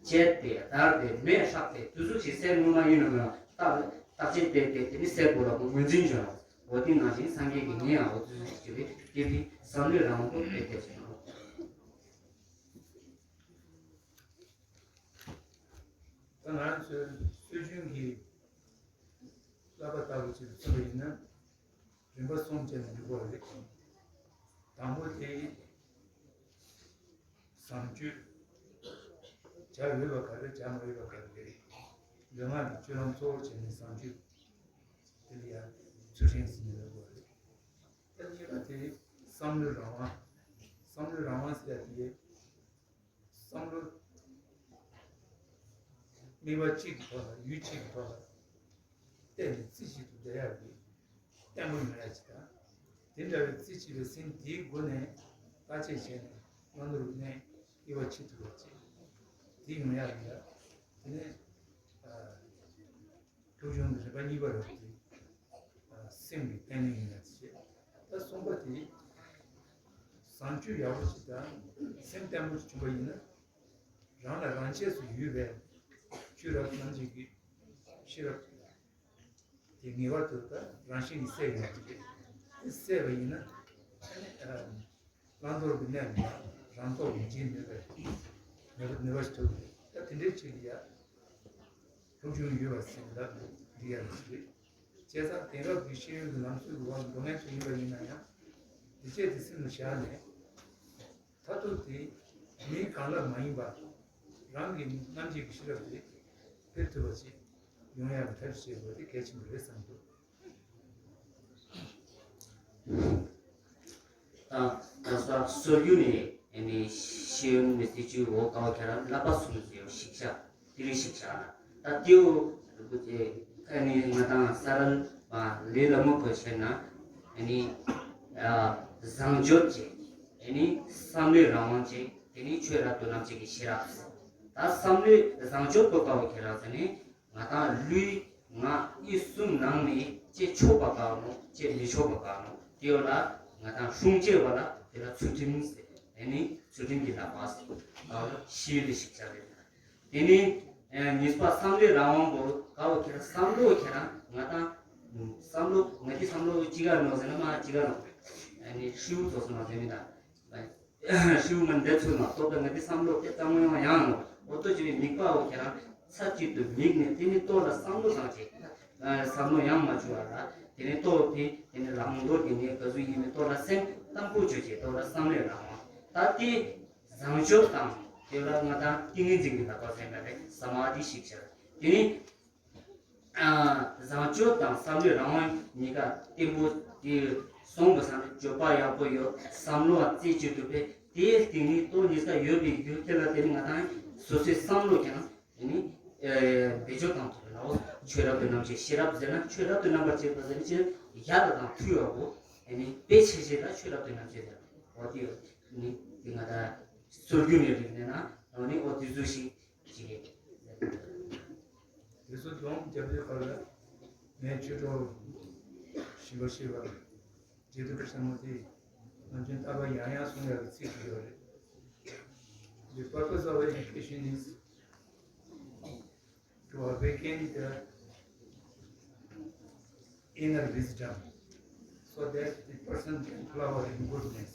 བཅད་དེ་བརྡར་ཏེ་མེ་ཧྲག་སྟེ་དུས་ཚོད་ཞིག་གསེར་དངོས་མ་ཡིན་ནམ་ཡང་བརྟག་བརྟག་དཔྱད་བལྟས་ཏེ་དེ་ནི་གསེར་པོ་ལ་ངོས་འཛིན་བྱུང་བ། འོ་དེ་ནང་བཞིན་སངས་རྒྱས་ཀྱིས་ངས་ཡང་འོ་དུས་ཚོད་ཞིག་བཅད་པའི་སྐད་དེ་བསམ་བློའི་རང་དབང་པོ་སྤེལ་ཐེབས་བྱུང་། ད་ང་ཚོས་སྲོལ་རྒྱུན་གྱི་བསླབ་པ་ལྟ་བུ་ཅིག་མཚོན་པ་ཡིན་ན། རིམ་པ་གསུམ་བྱས་ནས་འཇུག་པ་རེད། དང་པོ་དེ་བཟང་སྤྱོད། བྱ་འོས་པ་ག་རེ་བྱ་མ་འོས་པ་ག་རེ་རེད། ལུས་ངག་གི་སྤྱོད་ལམ་གཙོ་བོ་བྱས་ནས་བཟང་སྤྱོད་དེ་ལ་ཡང་ཚུལ་ཁྲིམས་ཟེར་ནས་ལབ་དགོས་རེད། ད་གཉིས་པ་དེ་བསམ་བློའི་རང་དབང་། བསམ་བློའི་རང་དབང་ཟེར་ཡ་དེ། བསམ་བློ་དམིགས་པ་གཅིག་གི་ཐོག་ལ་ཡུལ་གཅིག་གི་ཐོག་ལ་གཏད་ནས་རྩིས་གཅིག་ཏུ་བསྡད་ཡག་གི་བརྟན་པོ་ཡོང་ཡག་ཅིག་དང་། དེ་འདྲ་བའི་རྩིས་གཅིག་པའི་སེམས་དེའི་སྒོ་ནས་བརྟག་དཔྱད་བྱས་ནས་བླང་དོར་གནས་དབྱེ་བ་ཕྱེ་ཐུབ་པ་ཅིག་དེ་ཡོང་ཡག་ཡིན་ལ། དེ་ནས་སློབ་སྦྱོང་གི་རིམ་པ་གཉིས་པ་རེད་དེ། སེམས་ཀྱི་བརྟན་ལྷིང་ཡིན་ན་བྱེད། ད་གསུམ་པ་དེ། བཟང་སྤྱོད་ཡག་པོ་ཞིག་དང་སེམས་བརྟན་པོ་ཞིག་བྱུང་པ་ཡིན་ན། རང་ལ་རང་ཆས་སུ་ཡོད་པའི་ཆོས་རབ་རྣམ་འབྱེད་ཀྱི་ཤེས་རབ་དེ་ངེས་པར་དུ་ད་རང་བཞིན་གྱིས་གསལ་ཡོང་བ་རེད། དེ་གསལ་བ་ཡིན་ན། བླང་དོར་གྱི་གནས་མེད་པ་རང་རྟོགས་ཡིན་གྱི་མེད་པའི་ནུས་པ་ནུས་པ་ཞིག་ཐོབ་ཀྱི་རེད། ད་དེ་འདྲའི་ཆེད་དུ་ཡ་སློབ་སྦྱོང་ཡོད་པ་ཟེར་ལབ་འདི་ཡ་རེད། བྱས་ཙང་དེང་རབས་ཀྱི་ཤེས་ཡོན་གྱི་ལམ་སྲོལ་གྱི་འོག་འགྲོ་མཁན་ཚོ་ཡིན་པ་ཡིན་ན་ཡང་འདི་བྱས་དེ་སེམས་ལ་བཞག་ནས་མཐར་ཐུག་དེ་མིའི་གང་ལ་མ་ཡིན་པ་རང་གི་རྣམ་འབྱེད་ཀྱི་ཤེས་རབ་དེ་འཕེལ་ཐུབ་པ་ཞིག་ཡོང་ཡག་གི་ཐབས་ཤེས་དགོས་དེ་གལ་ཆེན་པོ་རེད་བསམ་འདུག་ད་ད་ས་སྲོལ་རྒྱུན་ནས་ཨ་ནི་ཤེས་ཡོན་མི་སྲིད་ཅུ་འོ་ཀའོ་ཁྱེད་རང་བསླབ་པ་གསུམ་ཟེར་ཞིག་ཤ་དེ་རིང་ཞིག་ཤ་ན་ད་ཏེའུ་རིན་པོ་ཆེ་ཨ་ནི་ང་དང་ས་རལ་པ་ལས་ལ་མོ་གོ་ཆེ་ན་ཨ་ནི་བཟང་སྤྱོད་ཅེས་ཨ་ནི་བསམ་བློའི་རང་དབང་ཅེས་དེ་ནི་ཆོས་རབ་ཏུ་རྣམ་འབྱེད་ཀྱི་ཤེས་རབ་ད་བསམ་བློའི་བཟང་སྤྱོད་པོ་ཀའོ་ཁྱེད་རང་ཟེར་ནི། ང་དང་ལུས་ངག་ཡིད་གསུམ་ནང་ནས་ཅི་ཆོག་པ་གང་ནོ་ཅི་མི་ཆོག་པ་གང་ནོ་དེ་ཡོད་ལ་ང་དང་སྲུང་བྱེད་པ་ལ་དེ་ལ་ཚུལ་ཁྲིམས་ཟེར། དེ་ནི་ཚུལ་ཁྲིམས་ཀྱི་བསླབ་པ་ཟེར། ཨ་ཤེས་ཡོན་དེ་ཞིག་བྱ་རེད། དེ་ནི་གཉིས་པ་བསམ་བློའི་རང་དབང་པོ་ཀ་བོ་ཁྱེད་རང་བསམ་བློ་ཁྱེད་རང་ང་དང་བསམ་བློ་ང་གི་བསམ་བློ་ཅི་ག་ནོ་ཟེར་ན་མ་ཅི་ག་ནོ་ཨ་ནི་ཤིའུ་ཙོ་སོ་ན་ཟེར་མི་དང་། ཤིའུ་མ་འདི་ཚོ་ན་སྟོབས་དང་ང་དེ་བསམ་བློ་དེ་ཙམ་ཡང་ཡང་ནོ་འོ་ཏོ་ཅི་བའི་མིག་པའོ་ཁྱེད་རང་ཚར་གཅིག་ཏུ་མིག་ནས་དེ་ནི་ལྟོ་ལ་བསམ་བློ་བཏང་ཅིག་བསམ་བློ་ཡང་མ་བཅུག་པ་ལ་དེ་ནི་ལྟོ་དེ་དེ་ནི་ལམ་མདོར་གྱི་ནི་ག་ཟུག་ཡིན་མིན་ལྟོ་ལ་སེམས་བརྟན་པོ་བཅོས་ཅིག་ལྟོ་ལ་བསམ་བློའི་ལམ་ད་དེ་བཟང་སྤྱོད་དང་དེ་ལ་ང་དང་ཏིང་ངེ་འཛིན་གྱི་ལག་པ་ཟེར་ན་རེད་ས་མ་དི་ཞིག་བྱ་དེ་ནི། བཟང་སྤྱོད་དང་བསམ་བློའི་རང་དབང་གཉིས་ཀ་བརྟན་པོ་དེ་སོང་བ་སང་སྤྱོད་པ་ཡག་པོ་ཡོད་བསམ་བློ་བ་རྩེ་གཅིག་ཏུ་སྤེལ་དེའི་སྟེང་ནས་ལྟོ་ཉིས་ཀ་ཡོད་པའི་རྒྱུ་དེ་ལ་བརྟེན་ནས་ང་དང་སོ་སོའི་བསམ་བློ་ཀྱང་ནི་བེད་སྤྱོད་བཏང་ཐུབ་པའི་ལའོ་ཆོས་རབ་ཏུ་རྣམ་འབྱེད་ཤེས་རབ་ཟེར་ན་ཆོས་རབ་ཏུ་རྣམ་པར་འབྱེད་པ་ཟེར་ན་ཅི་ཡག་ལ་དང་མཐུན་ཡོད་པོ་ནི་དཔེ་ཆེ་ཆེ་ལ་ཆོས་རབ་ཏུ་རྣམ་འབྱེད་ཟེར་བ་དེ་ཡོད་ནི་དེ་ང་དང་སྲོལ་རྒྱུན་ནས་རིག་གནས་ན་ནི་འོ་དེ་ཚོ་ཞིག་དེ་ཚོ་སྡོམ་རྒྱབ་དུས་སྐབས་ལ་ངས་ཆོས་གྲོགས་ཞིམ་པོ་ཞེས་པ་རྗེ་བཙུན་ཁྲི་ཟེར་མོ་དེས་ང་ཚོའི་ལྟ་བ་ཡང་ཡང་གསུང་ཡག་གི་ཚིག་ཅིག་ཡོད་རེད། The purpose of education is to awaken the inner wisdom so that the person can flower in goodness.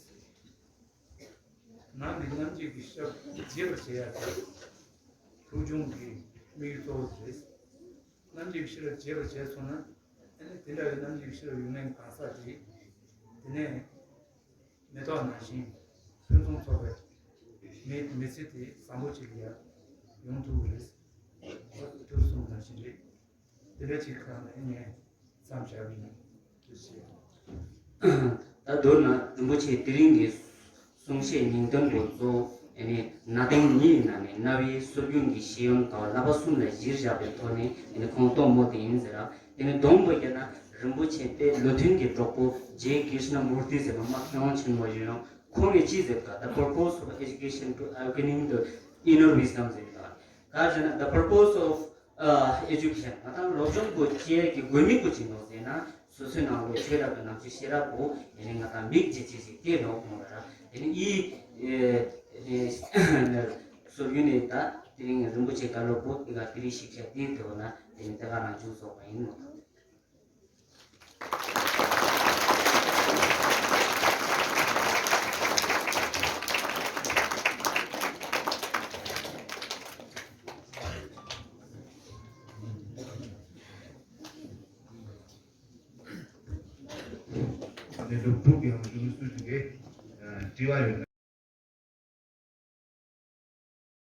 ནང་གི་རྣམ་འབྱེད་ཀྱི་ཤེས་རབ་རྒྱས་པར་བྱེད་ཡ་དེ་ཐུགས་སྦྱོང་གི་དམིགས་ཡུལ་གཙོ་བོ་དེ་རེད། རྣམ་འབྱེད་ཀྱི་ཤེས་རབ་རྒྱས་པར་བྱས་སོང་ན་ཨ་ནི་དེ་འདྲ་བའི་རྣམ་འབྱེད་ཀྱི་ཤེས་རབ་ཡོང་མཁན་གང་ཟག་དེ་དེ་ནས་མེ་ཏོག་ནང་བཞིན་ཕུན་སུམ་ཚོགས་པའི་མི་མི་ཚེ་དེ་བཟང་པོ་ཅིག་ལ་ཡ་ཡོང་ཐུབ་ཀྱི་རེད། ཐུགས་སུན་ནང་བཞིན་རེད། དེ་འདྲ་ཅིག་གང་ནས་ངས་མཚམས་བཞག་གི་ཡིན། ཐུགས་རྗེ་ཆེ། ད་མདོར་ན་རིན་པོ་ཆེ་དེ་རིང་གི་གསུང་བཤད་ཉིན་སྟོན་པོ་གཙོ་བོ་ཨ་ནི་གནའ་དེང་གཉིས་ནང་ནས་གནའ་བོའི་སྲོལ་རྒྱུན་གྱི་ཤེས་ཡོན་དང་བསླབ་པ་གསུམ་ལ་གཞིར་བཞག་པའི་ཐོག་ནས་ཨ་ནི་ཁོང་གཏོང་མོ་དེ་ཡིན་ཟེར་ར། དེ་ནས་སྡོམ་པོ་བརྒྱབ་ན་རིན་པོ་ཆེ་དཔེ་བློ་མཐུན་གྱི་གྲོགས་པོ་ཇེ་ཀྲིཤ་ན་མུར་ཏི་ཟེར་བ་མ་མཁས་དབང་ཆེན་མོ་ཡིན་རུང་། ཁོང་གིས་ཅི་ཟེར་ད། The purpose of education to awakening the inner wisdom ཟེར་ད། ག་རེ་ཟེར་ན། The purpose of uh, education ང་ཏང་སློབ་སྦྱོང་པོ་ཅི་གི་དགོས་དམིགས་པོ་ཅི་ནོག་ཟེར་ན། སོ་སོའི་ནང་ལོ་ཆོས་རབ་ཀྱི་རྣམ་དཔྱོད་ཤེས་རབ་པོ་ཡིན་ནི་ང་ཏང་མིག་འབྱེད་ཅེས་ཤིག་སྐྱེས་ནོག་མོ་ར། ཡིན་ནི་ཨི་སོ་ཡུལ་ནས་ད་དེ་རིང་རིན་པོ་ཆེ་བཀའ་སློབ་པོ་ཨི་ག་དེ་རིང་ཤིག་ཤ་དེ་དེ་བ་ན་དེ་ནི་དེ་ག་རང་བྱུང་སོག་པ་ཡིན་ནོག། ལས་སྒྲུབ་དྲུག་གི་ནང་བཞིན་སུ་ཞིག་གིས་དྲི་བ་ཡོད་ན།